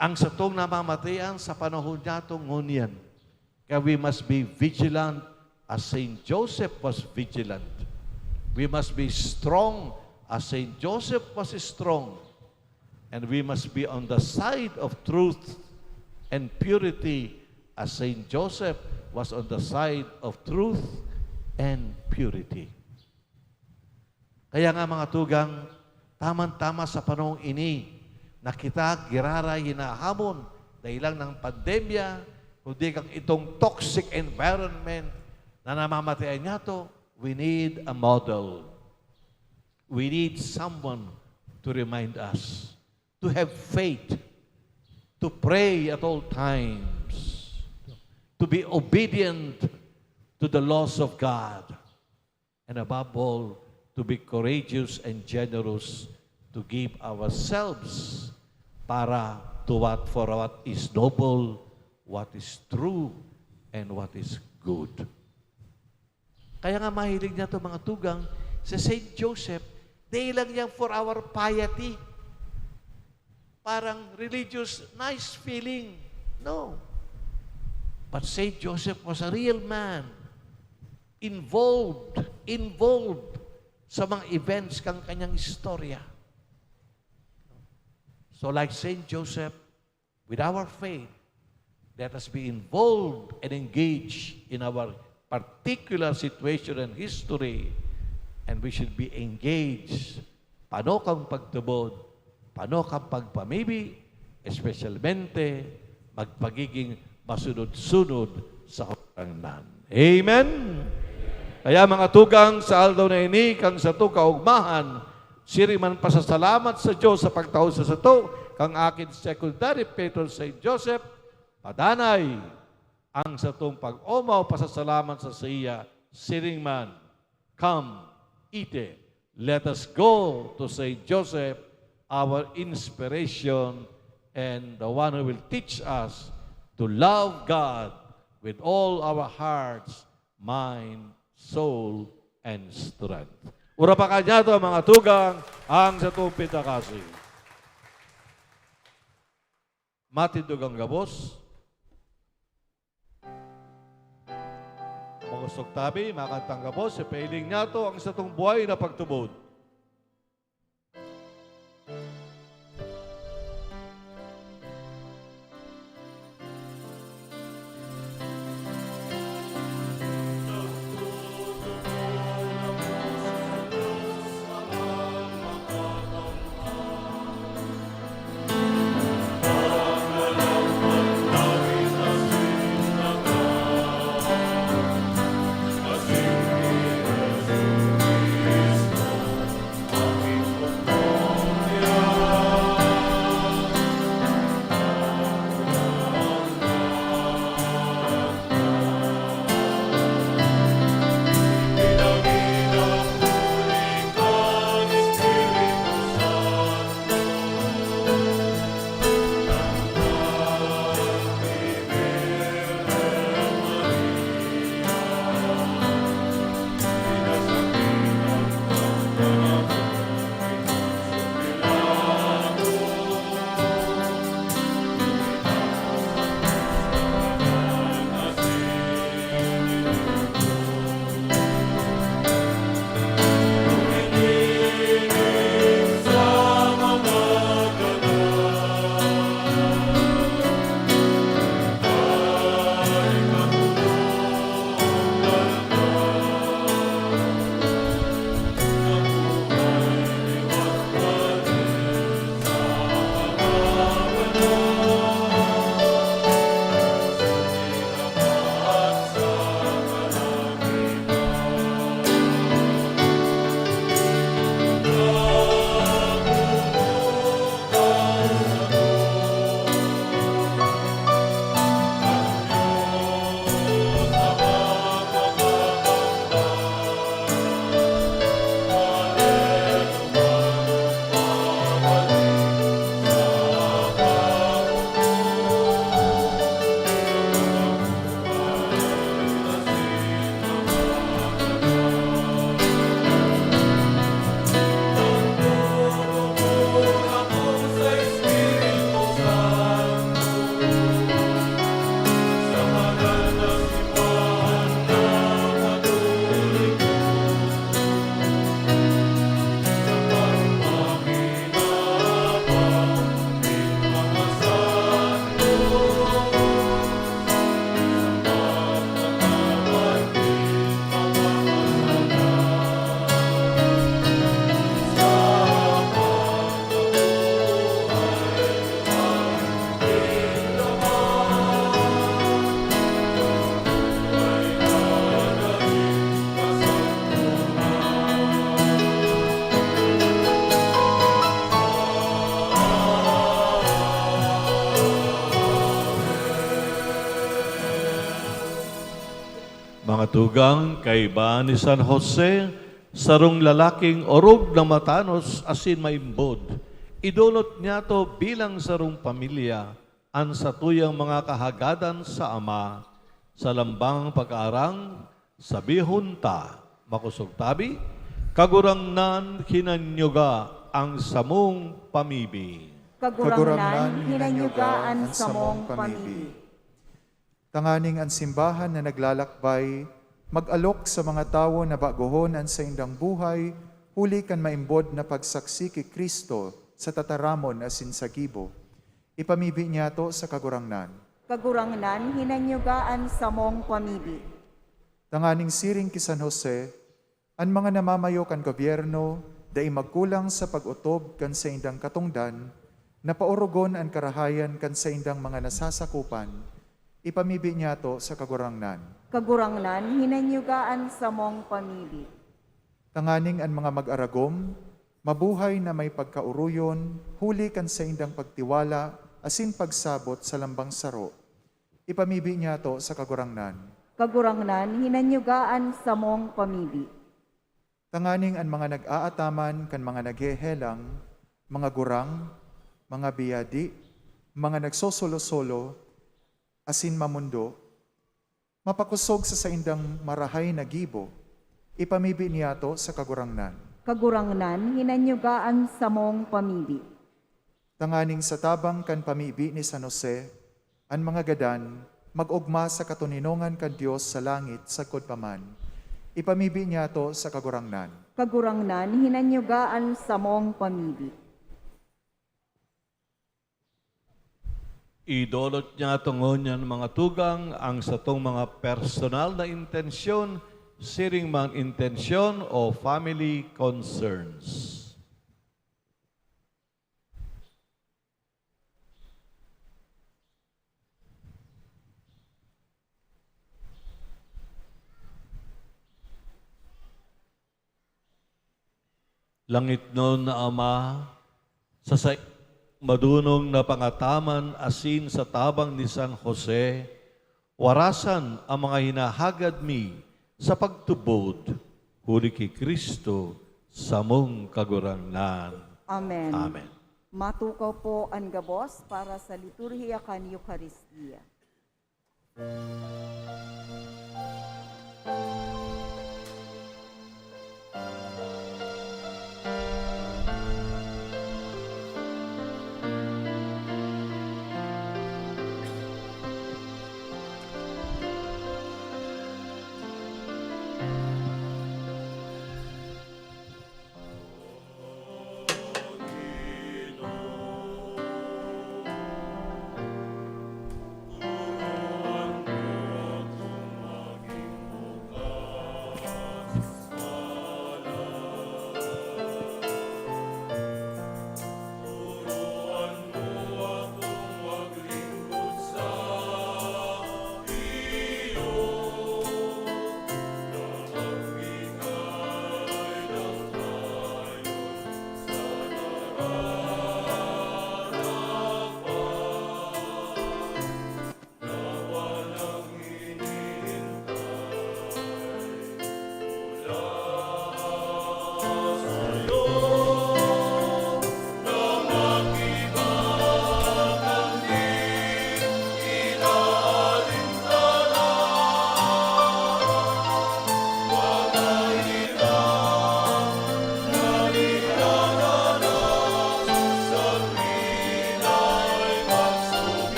ang satong namamatian sa panahon niyatong ngunyan. Kaya we must be vigilant as Saint Joseph was vigilant. We must be strong as Saint Joseph was strong. And we must be on the side of truth and purity as Saint Joseph was on the side of truth and purity. Kaya nga, mga tugang, tamang-tama sa panahong ini na kita giraray hinahamon dahil lang ng pandemya, kundi kang itong toxic environment na namamatayan niyato, we need a model. We need someone to remind us to have faith, to pray at all times, to be obedient to the laws of God, and above all, to be courageous and generous, to give ourselves para to what, for what is noble, what is true, and what is good. Kaya nga mahilig niyato, mga tugang, si Saint Joseph, dai lang yan for our piety. Parang religious, nice feeling. No. But Saint Joseph was a real man. Involved, involved sa mga events kang kanyang istorya. So like Saint Joseph, with our faith, let us be involved and engaged in our particular situation and history. And we should be engaged. Pano kang pagtubod, pano kang pagpamibi, espesyalmente magpagiging masunod-sunod sa Kagurangnan. Amen? Kaya, mga tugang, sa aldaw na ini, kan satong kaogmahan, siring man pasasalamat sa Dios sa pagtao sa sato kan aking secondary patron, Saint Joseph, padanay ang satong pag-omaw pasasalamat sa saiya, siring man, "Come, eat it. Let us go to Saint Joseph, our inspiration, and the one who will teach us to love God with all our hearts, mind, soul, and strength." Urapakan niyato, mga tugang, ang satong pinakasi. Matindog an gabos. Makosog tabi, makantang gabos, ipailing niyato ang satong buhay na pagtubod. Mga tugang, kaiba ni San Jose, sarong lalaking orog na matanos asin maimbod. Idolot niyato bilang sarong pamilya an satuyang mga kahagadan sa Ama. Sa lambang pag-aarang, sabihon ta, makosog tabi, "Kagurangnan, hinanyuga ang samong pamibi." Kagurangnan, hinanyuga an samong pamibi. Tanganing an simbahan na naglalakbay mag-alok sa mga tawo na bagohon an saindang buhay huli kan maimbod na pagsaksi ki Cristo sa tataramon asin sa gibo. Ipamibi niyato sa Kagurangnan. Kagurangnan, hinanyuga an samong pamibi. Tanganing siring ki San Jose, an mga namamayo kan gobyerno dai magkulang sa pag-otob kan saindang katongdan na paorogon an karahayan kan saindang mga nasasakopan. Ipamibi niyato sa Kagurangnan. Kagurangnan, hinanyuga an samong pamibi. Tanganing an mga mag-aragom mabuhay na may pagkaoroyon huli kan saindang pagtiwala asin pagsabot sa lambang saro. Ipamibi niyato sa Kagurangnan. Kagurangnan, hinanyuga an samong pamibi. Tanganing an mga nag-aataman kan mga naghehelang, mga gurang, mga biyadi, mga nagsosolo-solo, asin mamondo, mapakosog sa saindang marahay na gibo, ipamibi niyato sa Kagurangnan. Kagurangnan, hinanyuga an samong pamibi. Tanganing sa tabang kan pamibi ni San Jose, an mga gadan mag-ogma sa katoninongan kan Dios sa langit sagkod pa man. Ipamibi niyato sa Kagurangnan. Kagurangnan, hinanyuga an samong pamibi. Idolot niyato ngunyan, mga tugang, ang satong mga personal na intensyon, siring man intensyon o family concerns. Langitnon na Ama, sa saimong madonong na pangataman asin sa tabang ni San Jose, warasan an mga hinahagad mi sa pagtubod, huli ki Cristo, samong Kagurangnan. Amen. Amen. Matukaw po an gabos para sa liturhiya kan Eukaristia.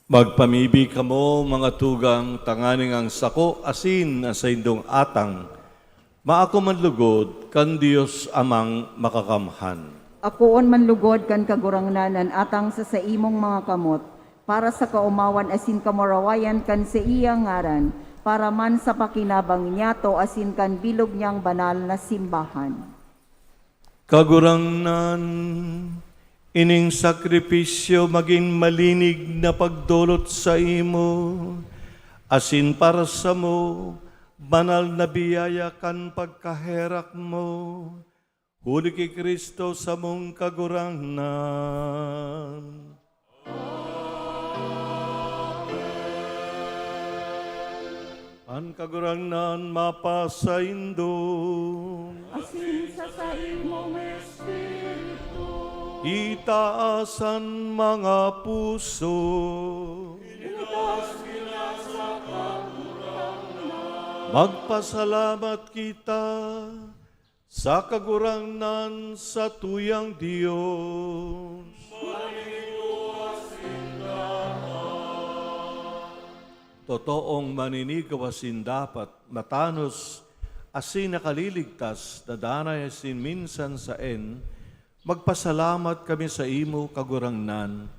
Magpamibi kamo, mga tugang, tanganing ang sako asin an saindong atang maako man lugod kan Dios Amang Makakamhan. Akoon man lugod kan Kagurangnan an atang sa saimong mga kamot, para sa kaomawan asin kamurawayan kan saiyang ngaran, para man sa pakinabang niyato asin kan bilog niyang banal na simbahan. Kagurangnan, ining sakripisyo magin malinig na pagdolot saimo, asin para samo, banal na biyaya kan pagkaherak mo, huli ki Cristo samong Kagurangnan. An Kagurangnan mapasaindo. Asin sa saimong espiritu. Itaas an mga puso. Itaas kita sa Kagurangnan. Magpasalamat kita sa Kagurangnan, satuyang Dios. Totoong maninigawa sinda dapat matanos asin nakaliligtas na danay asin minsan saen, magpasalamat kami saimo, Kagurangnan,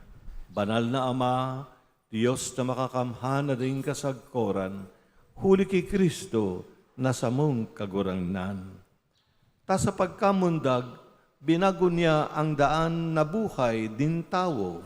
Banal na Ama, Dios na makakamhan na daing kasagkoran, huli ki Cristo na samong Kagurangnan. Ta sa pagkamundag, binago niya an daan na buhay nin tawo.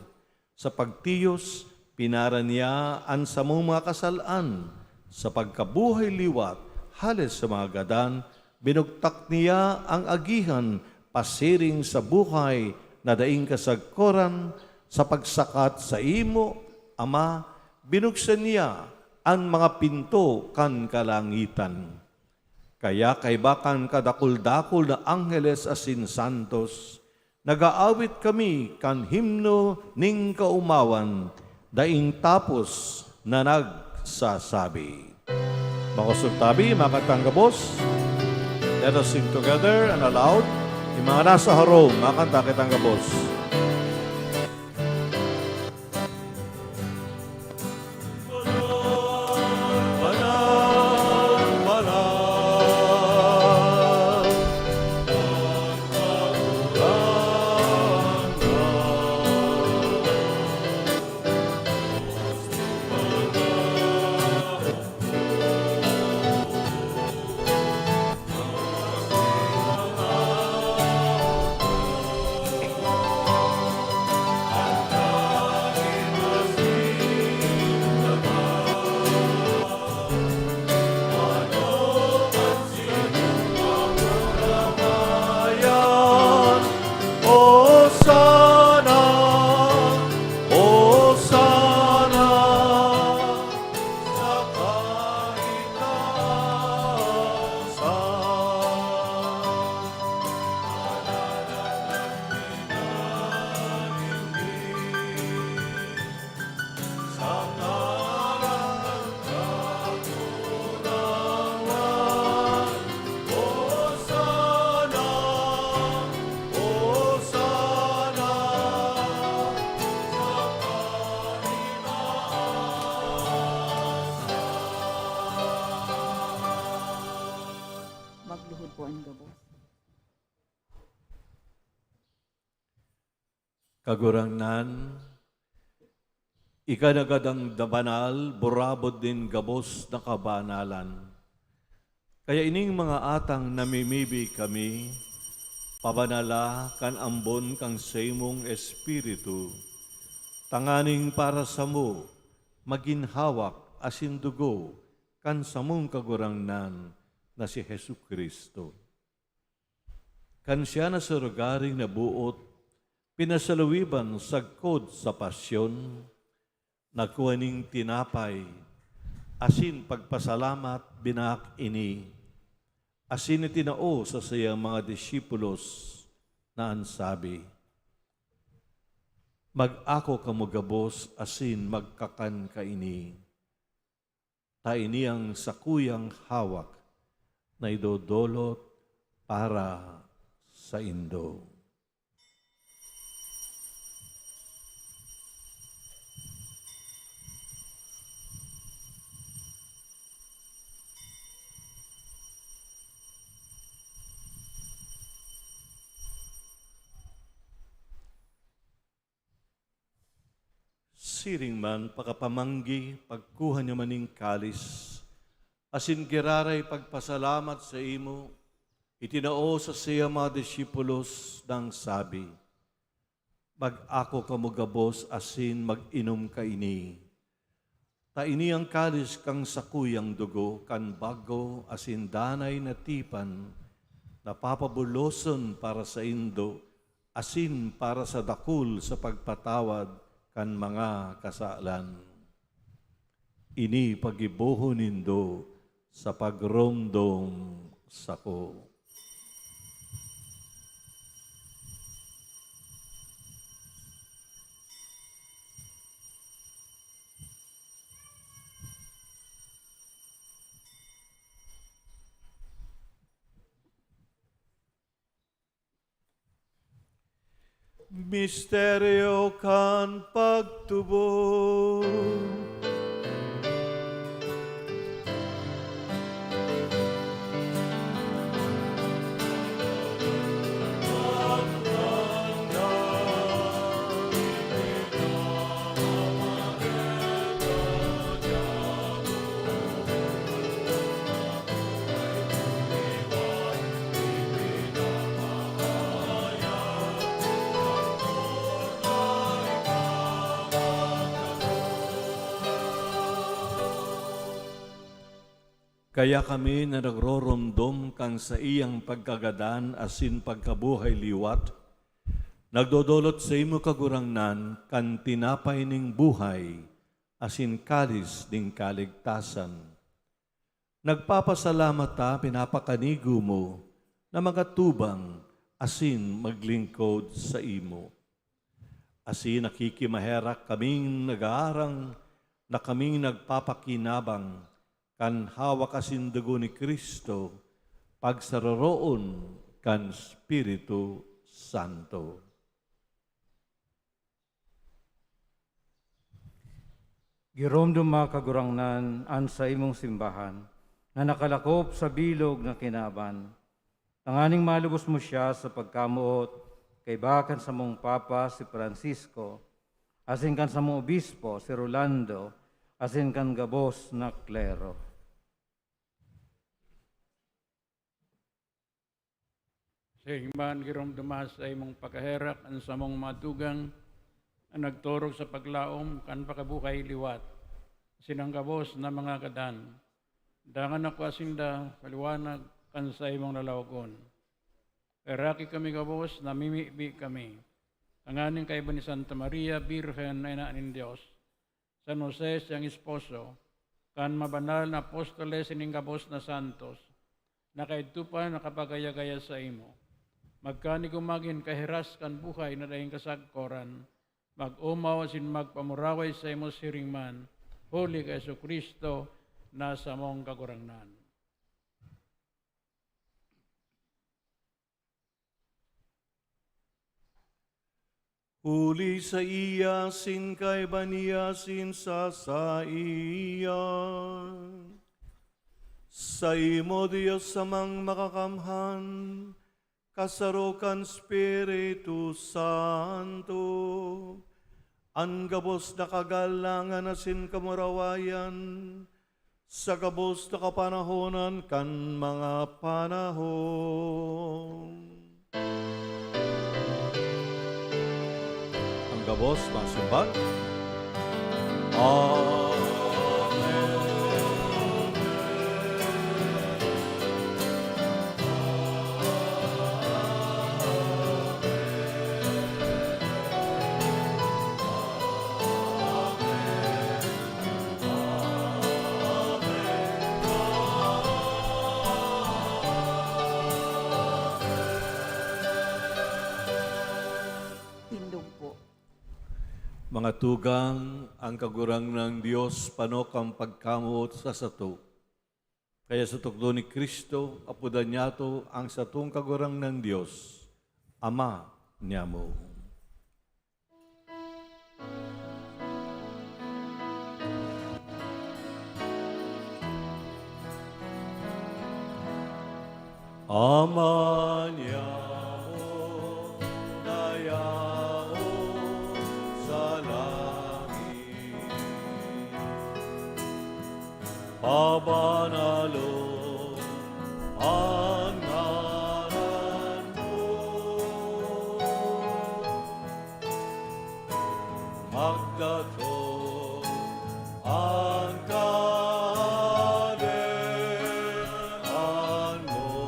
Sa pagtiyos, pinara niya an samong mga kasal-an. Sa pagkabuhay liwat, hale sa mga gadan, binugtak niya an agihan pasiring sa buhay na daing kasagkoran. Sa pagsakat saimo, Ama, binuksan niya an mga pinto kan kalangitan. Kaya kaiba kan kadakul-dakul na angheles asin santos, nag-aawit kami kan himno nin kaomawan, daing tapos na nagsasabi. Makosog tabi, makantang gabos. Let us sing together and aloud. Yung mga nasa harong, makanta kitang gabos. Hosanna! Hosanna! Sa kaitaasan. Sa ngaran ng Kagurangnan, Hosanna! Hosanna! Sa kaitaasan. Magluhod po an gabos. Kagurangnan, ika na gad an banal, burabod nin gabos na kabanalan. Kaya ining mga atang namimibi kami, pabanala kan ambon kan saimong Espiritu, tanganing para samo magin hawak asin dugo kan samong Kagurangnan na si Jesu-Cristo. Kan siya na sa rogaring naboot, pinasaluwiban sagkod sa pasyon, nagkua nin tinapay, asin pagpasalamat, binaak ini, asin itinao sa saiyang mga disipulos na an sabi, "Mag-ako kamo gabos asin magkakan kaini." Ta ini an sakuyang hawak na idodolot para saindo. Siring man, pakapamanggi, pagkuha niya man nin kalis, asin giraray pagpasalamat saimo, itinao sa saiyang mga disipulos nang sabi, "Mag-ako kamo gabos asin mag-inom kaini. Ta ini an kalis kan sakuyang dugo kan bago asin danay na tipan, na papabuloson para saindo asin para sa dakul sa pagpatawad kan mga kasalan. Ini paggibohon nindo sa pagromdom sako." Misteryo kan pagtubod. Kaya kami na nagroromdom kan saiyang pagkagadan asin pagkabuhay liwat, nagdodolot saimo, Kagurangnan, kan tinapay nin buhay asin kalis nin kaligtasan. Nagpapasalamat ta, pinapakanigo mo na magatubang asin maglingkod saimo. Asin nakikimaherak kaming nag-aarang na kaming nagpapakinabang kan hawak asin dugo ni Cristo, pagsaroroon kan Espiritu Santo. Giromdoma, Kagurangnan, an saimong simbahan na nakalakop sa bilog na kinaban, tanganing malubos mo siya sa pagkamoot kaiba kan samong Papa, si Francisco, asin kan samong Obispo, si Rolando, asin kan gabos na klero. Siring man, giromdoma sa imong pagkaherak an samong mga tugang na nagtorog sa paglaom kan pakabuhay liwat, asin an gabos na mga gadan. Dangan ako sinda sa liwanag kan saimong lalawagon. Heraki kami gabos, namimibi kami, tanganing kaiba ni Santa Maria, Birhen na Ina nin Dios, San Jose, siyang esposo, kan mabanal na apostoles nin gabos na santos, na kaidto pa nakapagaya-gaya saimo. Magkanigomagin kahiras kan buhay na daing kasagkoran, mag-omaw asin magpamuraway saimo siring man, huli ki Jesu-Cristo na samong Kagurangnan. Huli saiya, asin kaiba niya, asin sa saiya, saimo, Dios Amang Makakamhan, kasaro kan Espiritu Santo, an gabos na kagalangan asin kamurawayan, sa gabos na kapanahonan kan mga panahon. An gabos masimbag. Amen. Tindog po. Mga tugang, an Kagurangnan Dios panok kan pagkamoot sa sato. Kaya sa tukdo ni Cristo, apodan niyato an satong Kagurangnan Dios, Ama niamo. Ama niamo na yaon sa langit, Pabanalon an ngaran mo. Magdatong an Kahadean mo.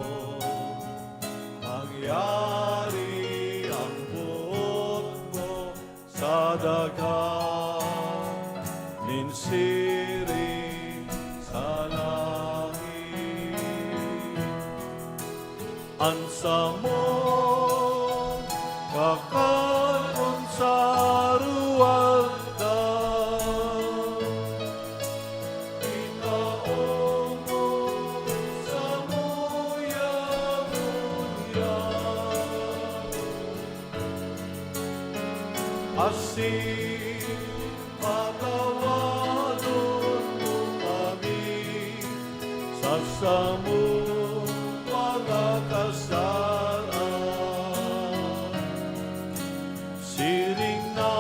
Mangyari ang boot mo sa daga nin siring sa langit. An samong kakan-on sa aroaldaw, itaong mo samuya ngunyan. Asin patawadon mo kami sa samong mga kasalan, siring na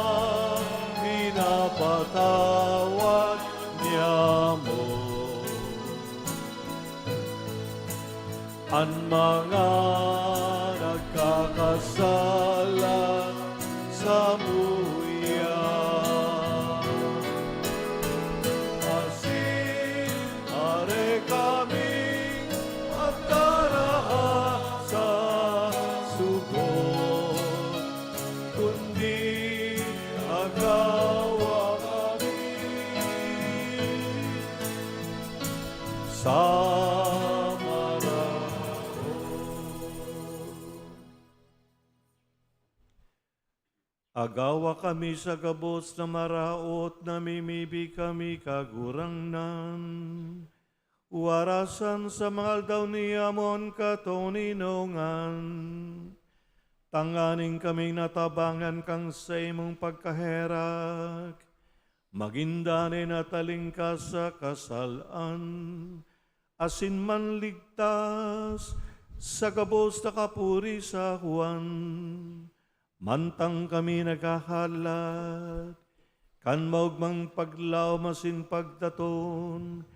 pinapatawad niamo an mga nagkakasala samuya. Asin are kami magdaraha sa sugot, kundi agawa kami sa maraot. Agawa kami sa gabos na maraot, namimibi kami, Kagurangnan. Warasan sa mga aldaw niamo an katoninongan, tanganing kaming natabangan kan saimong pagkaherak, magin danay na talingkas sa kasalan, asin manligtas sa gabos na kapurisawan, mantang kami naghahalat kan maogmang paglaom asin pagtaton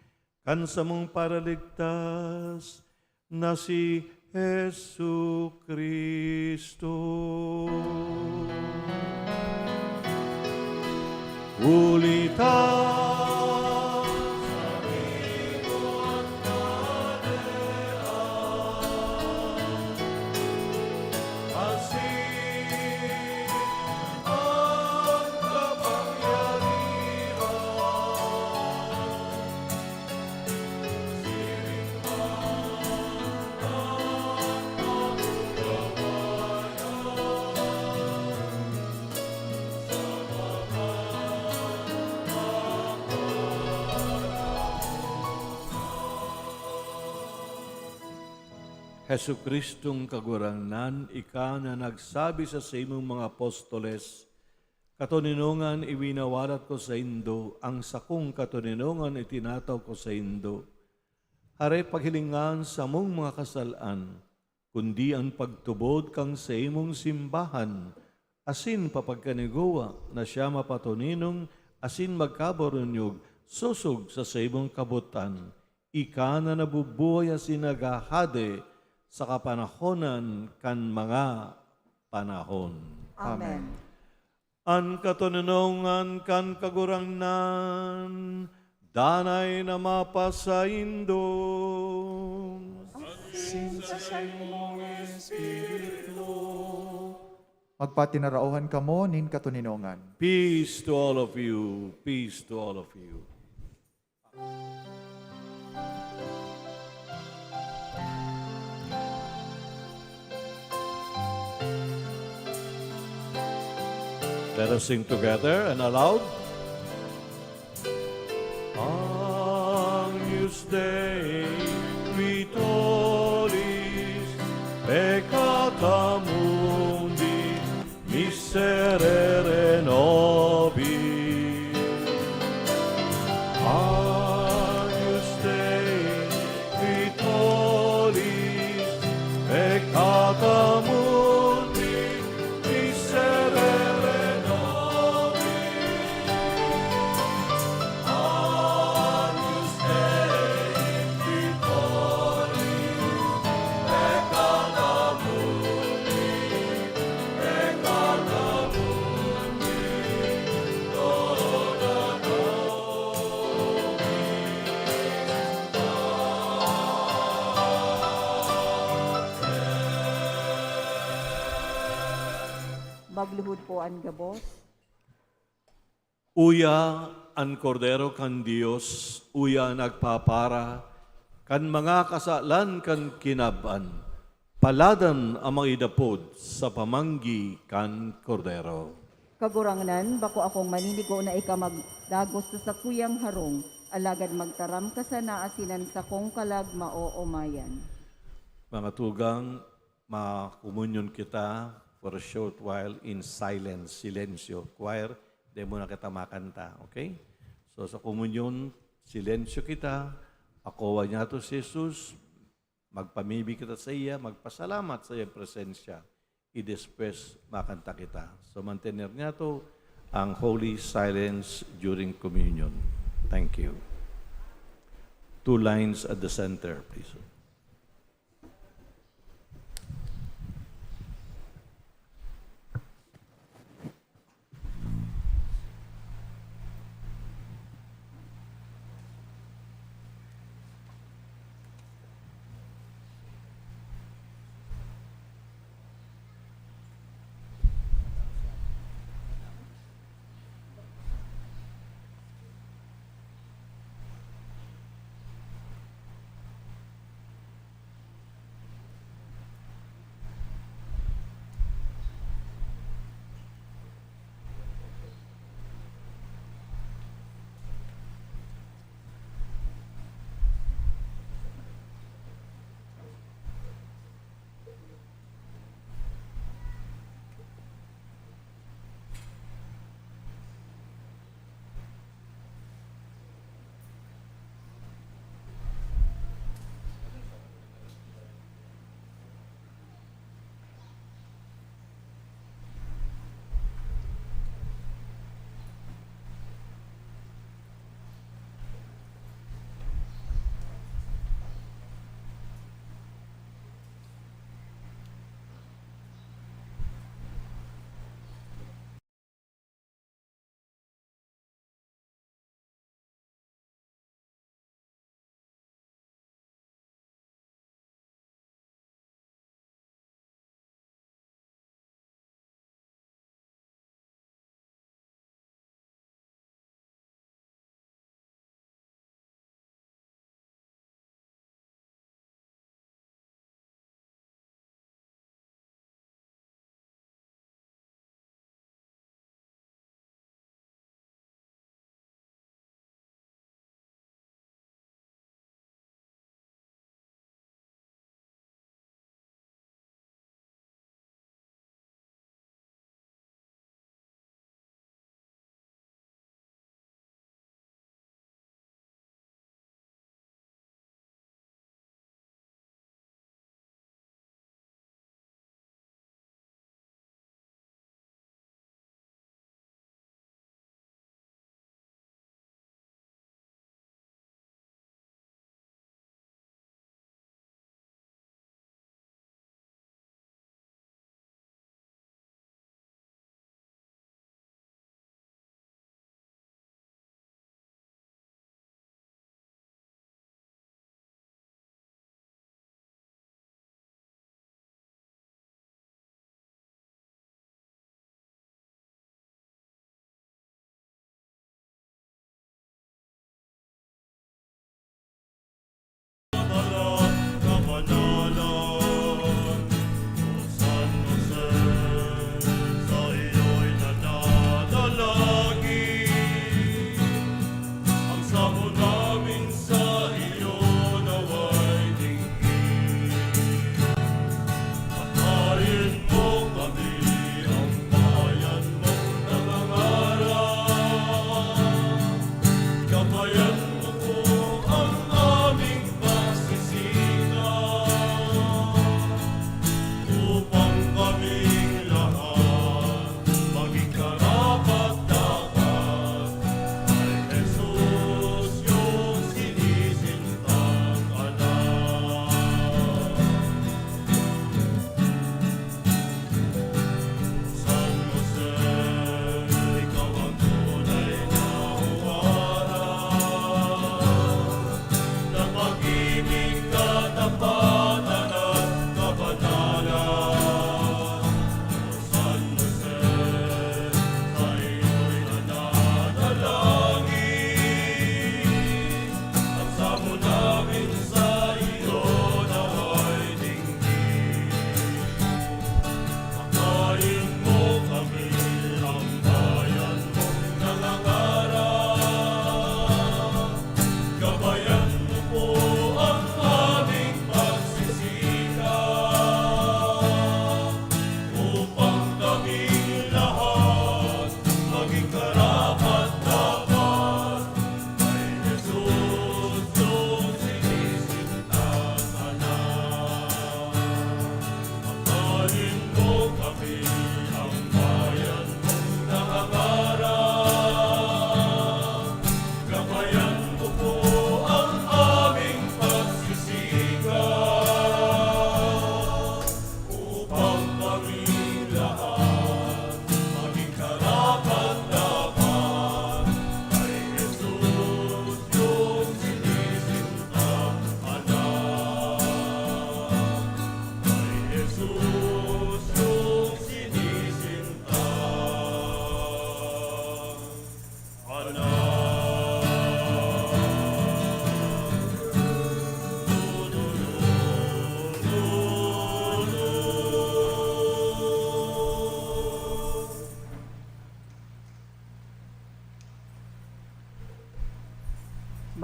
kan samong Paraligtas na si Jesu-Cristo. Huli ta Jesu-Cristong Kagurangnan, ika na nagsabi sa saimong mga apostoles, "Katoninongan iwinawalat ko saindo, ang sakong katoninongan itinataw ko saindo." Hare paghilinga an samong mga kasalan, kundi an pagtubod kan saimong simbahan, asin papagkanigowa na siya mapatoninong asin magkabarunyog sosog sa saimong kabotan. Ika na nabubuhay asin naghahade sa kapanahonan kan mga panahon. Amen. Amen. An katoninongan kan Kagurangnan danay na mapasaindo. Asin sa saimong espiritu. Magpatinaraohan kamo nin katoninongan. Peace to all of you. Peace to all of you. Let us sing together and aloud. Agnus Dei, qui tollis peccata mundi, miserere nobis. Agnus Dei, qui tollis peccata mundi, miserere nobis. Agnus Dei, Magluhod po an gabos. Uya an Kordero kan Dios, uya nagpapara kan mga kasalan kan kinab-an. Paladan an mga idapod sa pamanggi kan Kordero. Kagurangnan, bako akong maninigo na ika magdagos sa sakuyang harong, alagad magtaram ka sana asin an sakong kalag maoomayan. Mga tugang, makomunyon kita for a short while in silence, silensyo. Choir, di muna kita makanta, okay? So, sa komunyon, silensyo kita. Akowa niyato si Jesus, magpamibi kita sa iya, magpasalamat sa iyang presensya. I-despues, makanta kita. So, mantener niyato ang holy silence during communion. Thank you. Two lines at the center, please.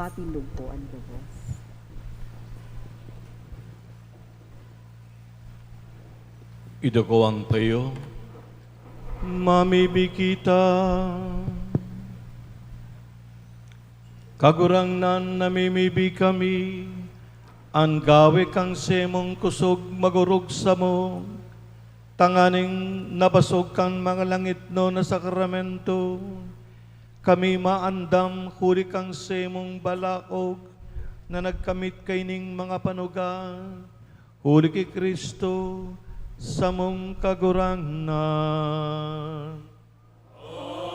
Matindog po an gabos. Idako an tayo. Mamibi kita. Kagurangnan, namimibi kami, an gawe kan saimong kusog magorog samo, tanganing nabasog kan mga langitnon na sakramento, kami maandam huli kan saimong balaog na nagkamit kaining mga panuga, huli ki Cristo, samong Kagurangnan. Amen.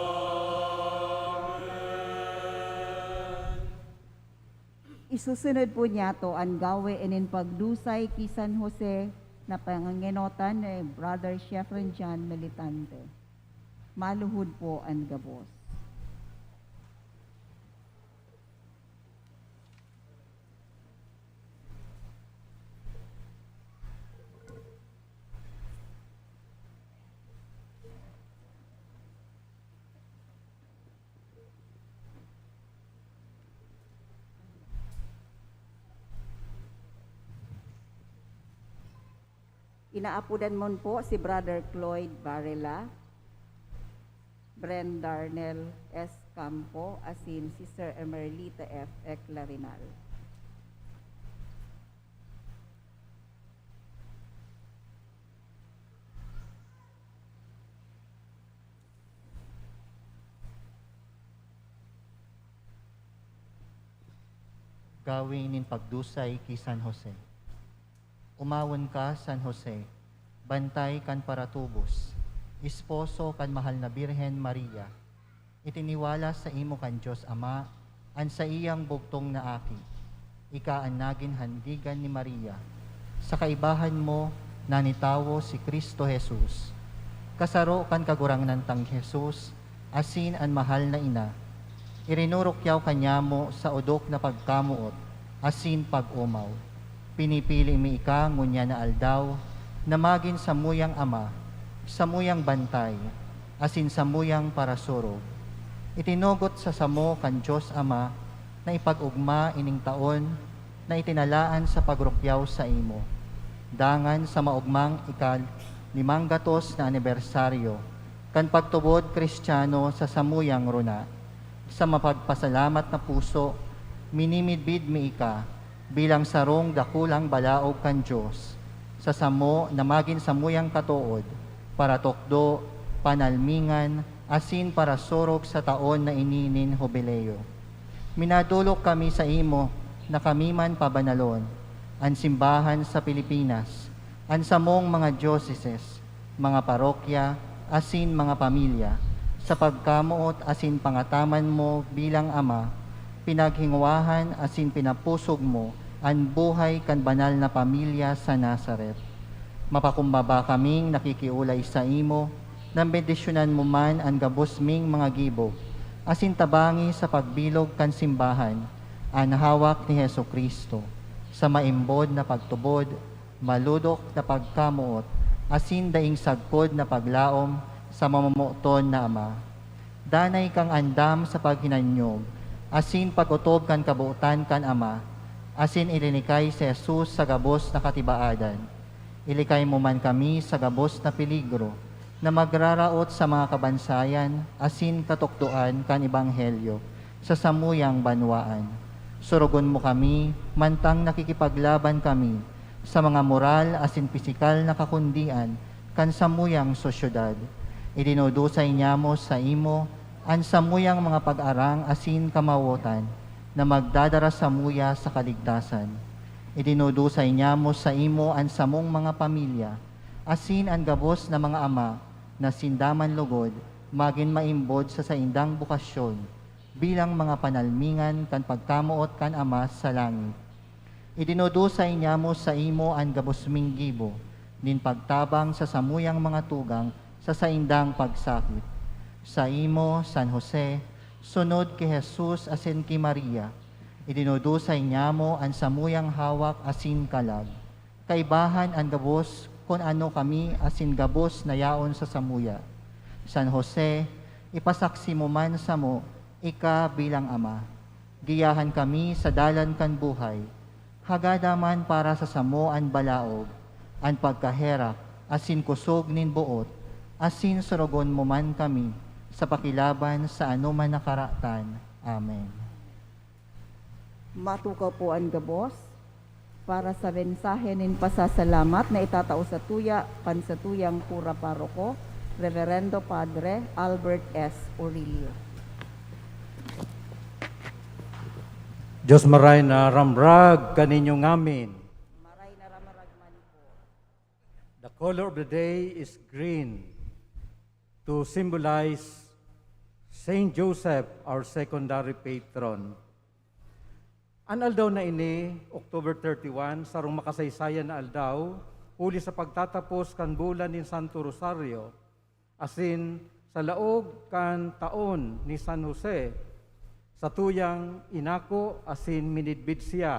Isusunod po niyato an gawe nin pagdusay ki San Jose na pangangenotan ni Brother Shefren John Militante. Maluhod po an gabos. Inaapodan mon po si Brother Cloyd Varela, Bren Darnel S. Campo, asin Sister Emerlita F. Eclarinal. Gawe nin pagdusay ki San Jose. Umawon ka, San Jose, bantay kan paratubos, esposo kan mahal na Birhen Maria. Itiniwala saimo kan Dios Ama an saiyang bugtong na Aki. Ika an nagin handigan ni Maria. Sa kaibahan mo, nanitawo si Cristo Jesus. Kasaro kan Kagurangnan tang Jesus, asin an mahal na ina, irinurukyaw ka niamo sa odok na pagkamoot asin pag-omaw. Pinipili mi ika ngunyan na aldaw na magin samuyang ama, samuyang bantay, asin samuyang parasurog. Itinugot sa samo kan Dios Ama na ipag-ogma ining taon na itinalaan sa pagrukyaw saimo. Dangan sa maogmang ika-limang gatos na anibersaryo kan pagtubod Cristiano sa samuyang rona, sa mapagpasalamat na puso, minimidbid mi ika bilang sarong dakulang balaog kan Dios sa samo na magin samuyang katood, paratukdo, panalmingan, asin parasurog sa taon na ini nin Hubileo. Minadolok kami saimo na kami man pabanalon, an simbahan sa Pilipinas, an samong mga dioceses, mga parokya, asin mga pamilya, sa pagkamoot asin pangataman mo bilang ama, pinaghingwahan asin pinapusog mo an buhay kan banal na pamilya sa Nazaret. Mapakumbaba kaming nakikiolay saimo, na bendisyonan mo man an gabos ming mga gibo, asin tabangi sa pagbilog kan simbahan an hawak ni Jesu-Cristo, sa maimbod na pagtubod, malodok na pagkamoot, asin daing sagkod na paglaom sa mamomoton na Ama. Danay kang andam sa paghinanyog asin pag-otob kan kabotan kan Ama, asin ilinikay si Jesus sa gabos na katibaadan. Ilikay mo man kami sa gabos na peligro na magraraot sa mga kabansayan asin katukdoan kan ebanghelyo sa samuyang banwaan. Surugon mo kami mantang nakikipaglaban kami sa mga moral asin pisikal na kakundian kan samuyang sosyedad. Idinudusay niamo saimo an samuyang mga pag-arang asin kamawotan na magdadara samuya sa kaligtasan. Idinudusay niamo saimo an samong mga pamilya, asin an gabos na mga ama na sinda man lugod magin maimbod sa saindang bokasyon bilang mga panalmingan kan pagkamoot kan Ama sa langit. Idinudusay niamo saimo an gabos ming gibo nin pagtabang sa samuyang mga tugang sa saindang pagsakit. Saimo, San Jose, sunod ki Jesus asin ki Maria, idinudusay niamo an samuyang hawak asin kalag. Kaibahan an gabos kun ano kami asin gabos na yaon sa samuya. San Jose, ipasaksi mo man samo ika bilang ama. Giyahan kami sa dalan kan buhay. Hagada man para sa samo an balaog, an pagkaherak, asin kosog nin boot, asin surugon mo man kami sa pakilaban sa anoman na karatan. Amen. Matukaw po an gabos para sa mensahe nin pasasalamat na itatao satuya kan satuyang kura paroko, Reverendo Padre Albert S. Orillo. Dios maray na ramrag kaninyo ngamin. Maray na ramrag man po. The color of the day is green to symbolize Saint Joseph, our secondary patron. An aldaw na ini, October thirty-one, sarong makasaysayan na aldaw, huli sa pagtatapos kan bulan nin Santo Rosario, asin sa laog kan taon ni San Jose, satuyang inako asin minidbid siya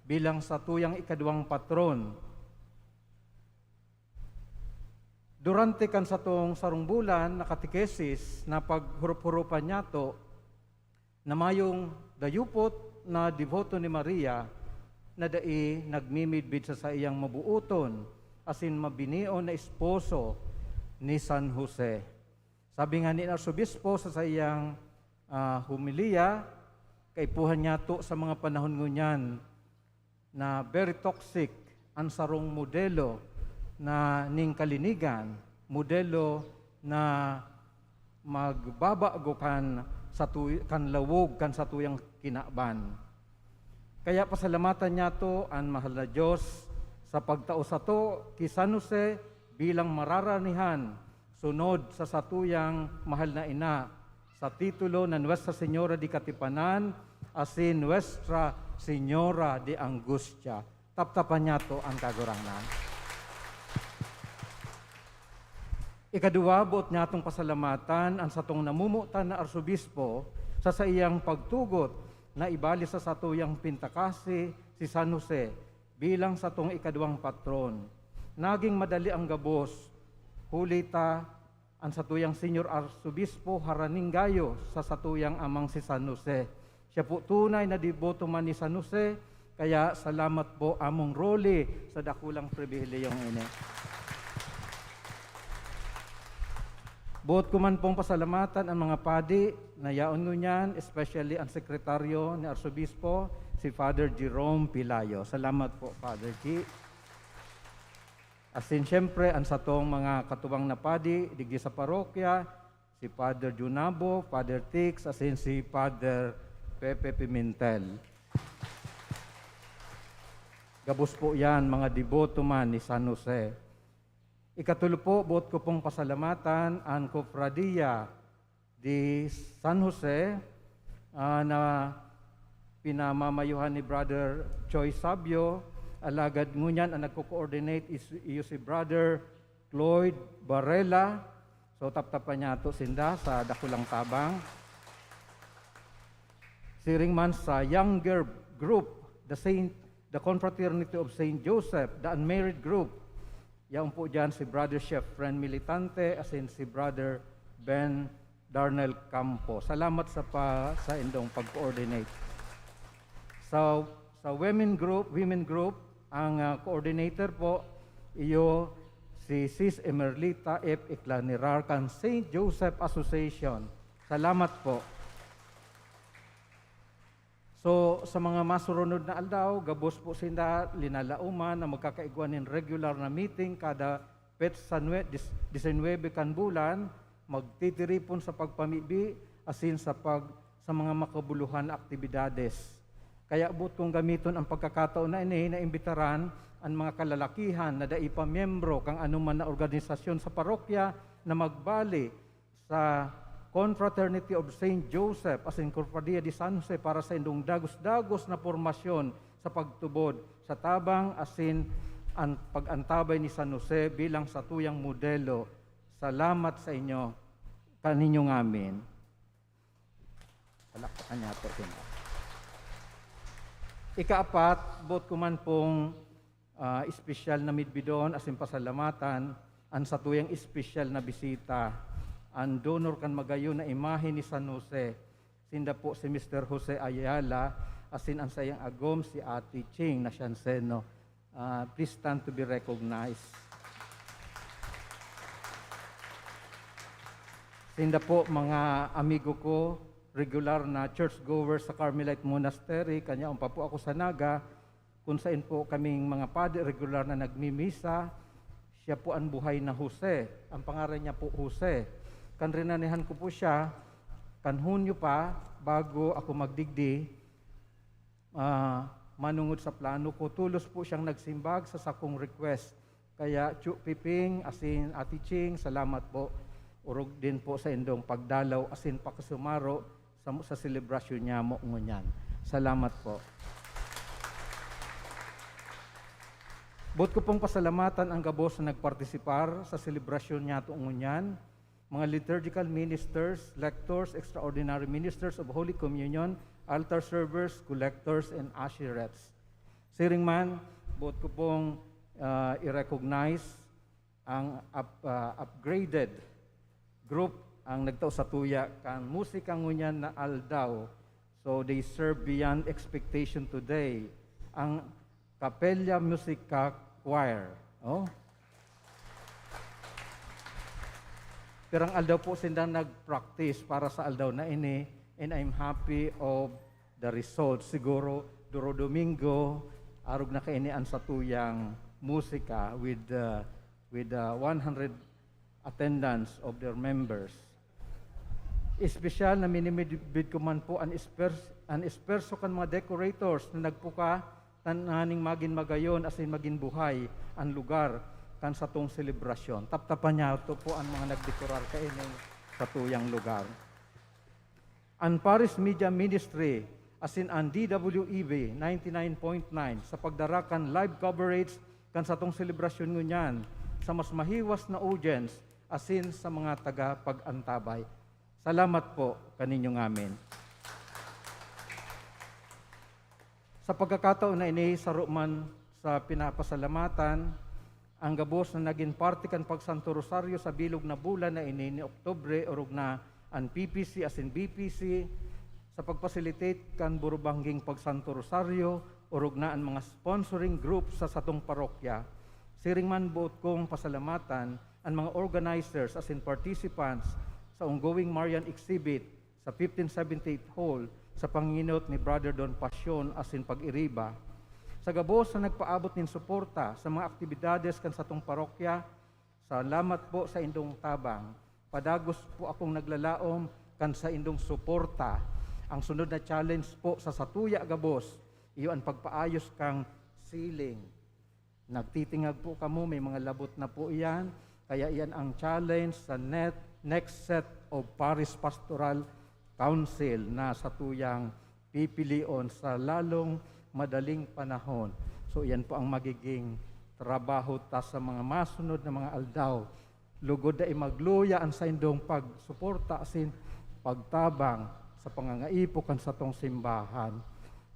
bilang satuyang ikaduwang patron. Durante kan satong sarong bulan na katekesis na paghurup-hurupan niyato, na mayong dayupot na deboto ni Maria na dai nagmimidbid sa saiyang mabuoton asin mabinion na esposo ni San Jose. Sabi nga ni Arsobispo sa saiyang, ah, homilya, kaipuhan niyato sa mga panahon ngunyan na very toxic an sarong modelo na ning kalinigan, modelo na magbabago kan satu-, kan lawog kan satuyang kinaban. Kaya pasalamatan niyato an mahal na Dios sa pagtao sato ki San Jose bilang mararanihan sunod sa satuyang mahal na ina, sa titulo na Nuestra Señora de Katipanan asin Nuestra Señora de Angustia. Taptapan niyato an Kagurangnan. Ikaduwa, boot niyatong pasalamatan an satong namomotan na arsobispo sa saiyang pagtugot na ibali sa satuyang pintakasi si San Jose bilang satong ikaduwang patron. Naging madali an gabos, huli ta an satuyang Señor Arsobispo haraning gayo sa satuyang amang si San Jose. Siya po tunay na deboto man ni San Jose, kaya salamat po, Among Rolly, sa dakulang pribilehyong ini. Boot ko man pong pasalamatan ang mga padi na yaon ngunyan, especially ang sekretaryo ni Arsobispo, si Father Jerome Pilayo. Salamat po, Father G. Asin siyempre, ang satong mga katubang na padi digdi sa parokya, si Father Junabo, Father Tix, asin si Father Pepe Pimentel. Gabos po yan, mga deboto man ni San Jose. Ikatulo po, boot ko pong pasalamatan an Cofradia de San Jose, ah, na pinamamayuhan ni Brother Choi Sabio, alagad ngunyan an nagko-coordinate is, iyo si Brother Cloyd Barrela. So, taptapan niyato sinda sa dakulang tabang. Siring man sa younger group, the Saint, the Confraternity of Saint Joseph, the unmarried group, yaon po diyan si Brother Chef Fren Militante asin si Brother Ben Darnel Campo. Salamat sa pa-, sa indong pag-coordinate. Sa, sa women group, women group, ang, ah, coordinator po, iyo si Sis Emerlita F. Eclanerar kan Saint Joseph Association. Salamat po. So, sa mga masurunod na aldaw, gabos po sinda linalaoman na magkakaigwa nin regular na meeting kada petsa nue-, dis-, disinwebe kan bulan, magtitiripon sa pagpamibi asin sa pag-, sa mga makabuluhan na aktibidades. Kaya boot kong gamiton ang pagkakataon na ini na imbitaran an mga kalalakihan na dai pa miyembro kan anoman na organisasyon sa parokya na magbali sa Confraternity of Saint Joseph asin Cofradia de San Jose para sa indong dagos-dagos na pormasyon sa pagtubod sa tabang asin an pag-antabay ni San Jose bilang satuyang modelo. Salamat sa inyo, kaninyo ngamin. Palakpakan niyato sila. Ikaapat, boot ko man pong, ah, espesyal na midbidon asin pasalamatan an satuyang espesyal na bisita, an donor kan magayon na imahe ni San Jose, Sinda po si Mister Jose Ayala, asin ang sayang agom si Ate Ching na Sianceno. Ah, please stand to be recognized. Sinda po, mga amigo ko, regular na churchgoer sa Carmelite Monastery, kan yaon pa po ako sa Naga, kung sain po kaming mga padi regular na nagmimisa. Siya po an buhay na Jose. Ang pangaran niya po Jose. Kan rinanihan ko po siya, kan Hunyo pa, bago ako magdigdi, ah, manongod sa plano ko, tolos po siyang nagsimbag sa sakong request. Kaya, Chu Piping, asin Ate Ching, salamat po. Orog din po saindong pagdalaw asin pakisumaro sa, sa selebrasyon nyamo ngunyan. Salamat po. Boot ko pong pasalamatan ang gabos na nagpartisipar sa selebrasyon nyato ngunyan, mga liturgical ministers, lectors, extraordinary ministers of Holy Communion, altar servers, collectors, and usherettes. Siring man, boot ko pong, ah, i-recognize ang up-, ah, upgraded group ang nagtao satuya kan musika ngunyan na aldaw. So, they serve beyond expectation today. Ang Capella Musica Choir. Oh? Pirang aldaw po sinda nag-practice para sa aldaw na ini, and I'm happy of the result. Siguro, duro Domingo, arog na kaini an satuyang musika with, uh, with, uh, one hundred attendance of their members. Espesyal na minimidbid ko man po an espers-, an esperso kan mga decorators na nagpuka tanganing magin magayon asin magin buhay an lugar kan satong selebrasyon. Taptapan niyato po an mga nagdekorar kaining satuyang lugar. An Paris Media Ministry asin an D W E B ninety nine point nine sa pagdara kan live coverage kan satong selebrasyon ngunyan sa mas mahiwas na audience asin sa mga tagapag-antabay. Salamat po kaninyo ngamin. Sa pagkakataon na ini, saro man sa pinapasalamatan, ang gabos na nagin parte kan pagsanto rosaryo sa bilog na bulan na ini ni Oktubre, orog na an P P C asin B P C, sa pag-facilitate kan burubangging pagsanto rosaryo, orog na an mga sponsoring group sa satong parokya. Siring man, boot kong pasalamatan an mga organizers asin participants sa ongoing Marian exhibit sa fifteen seventy-eight Hall sa panginot ni Brother Don Passion asin pag-iriba. Sa gabos na nagpaabot nin suporta sa mga aktibidades kan satong parokya, salamat po sa indong tabang. Padagos po akong naglalaom kan saindong suporta. Ang sunod na challenge po sa satuya gabos, iyo an pagpaayos kan ceiling. Nagtitingag po kamo, may mga labot na po iyan. Kaya iyan ang challenge sa net, next set of Parish Pastoral Council na satuyang pipilion sa lalong madaling panahon. So, iyan po ang magiging trabaho ta sa mga masunod na mga aldaw. Lugod dai magluya an saindong pagsuporta asin pagtabang sa pangangaipo kan satong simbahan.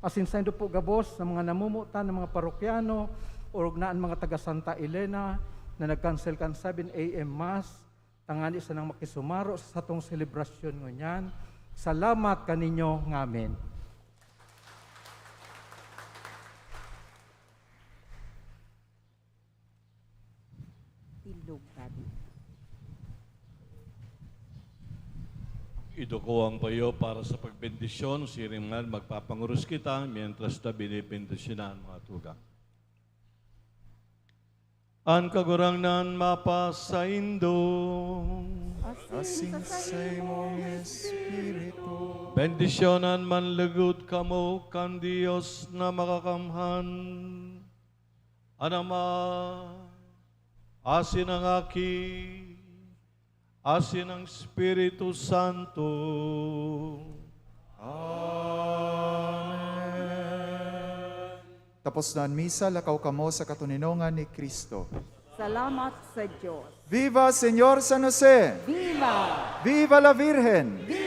Asin saindo po gabos na mga namomotan na mga parokyano, orog na an mga taga Santa Elena na nag-cancel kan seven A M Mass, tangani sanang makisumaro sa satong selebrasyon ngunyan. Salamat kaninyo ngamin. Tindog, Daddy. Iduko ang payo para sa pagbendisyon, siring man magpapanguros kita, mientras na binibendisyonan ang mga tugang. An Kagurangnan mapasaindo. Asin sa saimong espiritu. Bendisyonan man lugod kamo kan Dios na makakamhan. An Ama, asin an Aki, asin an Espiritu Santo. Amen. Tapos na an misa, lakaw kamo sa katoninongan ni Cristo. Salamat sa Diyos. Viva Señor San Jose! Viva! Viva la Virgen! Viva!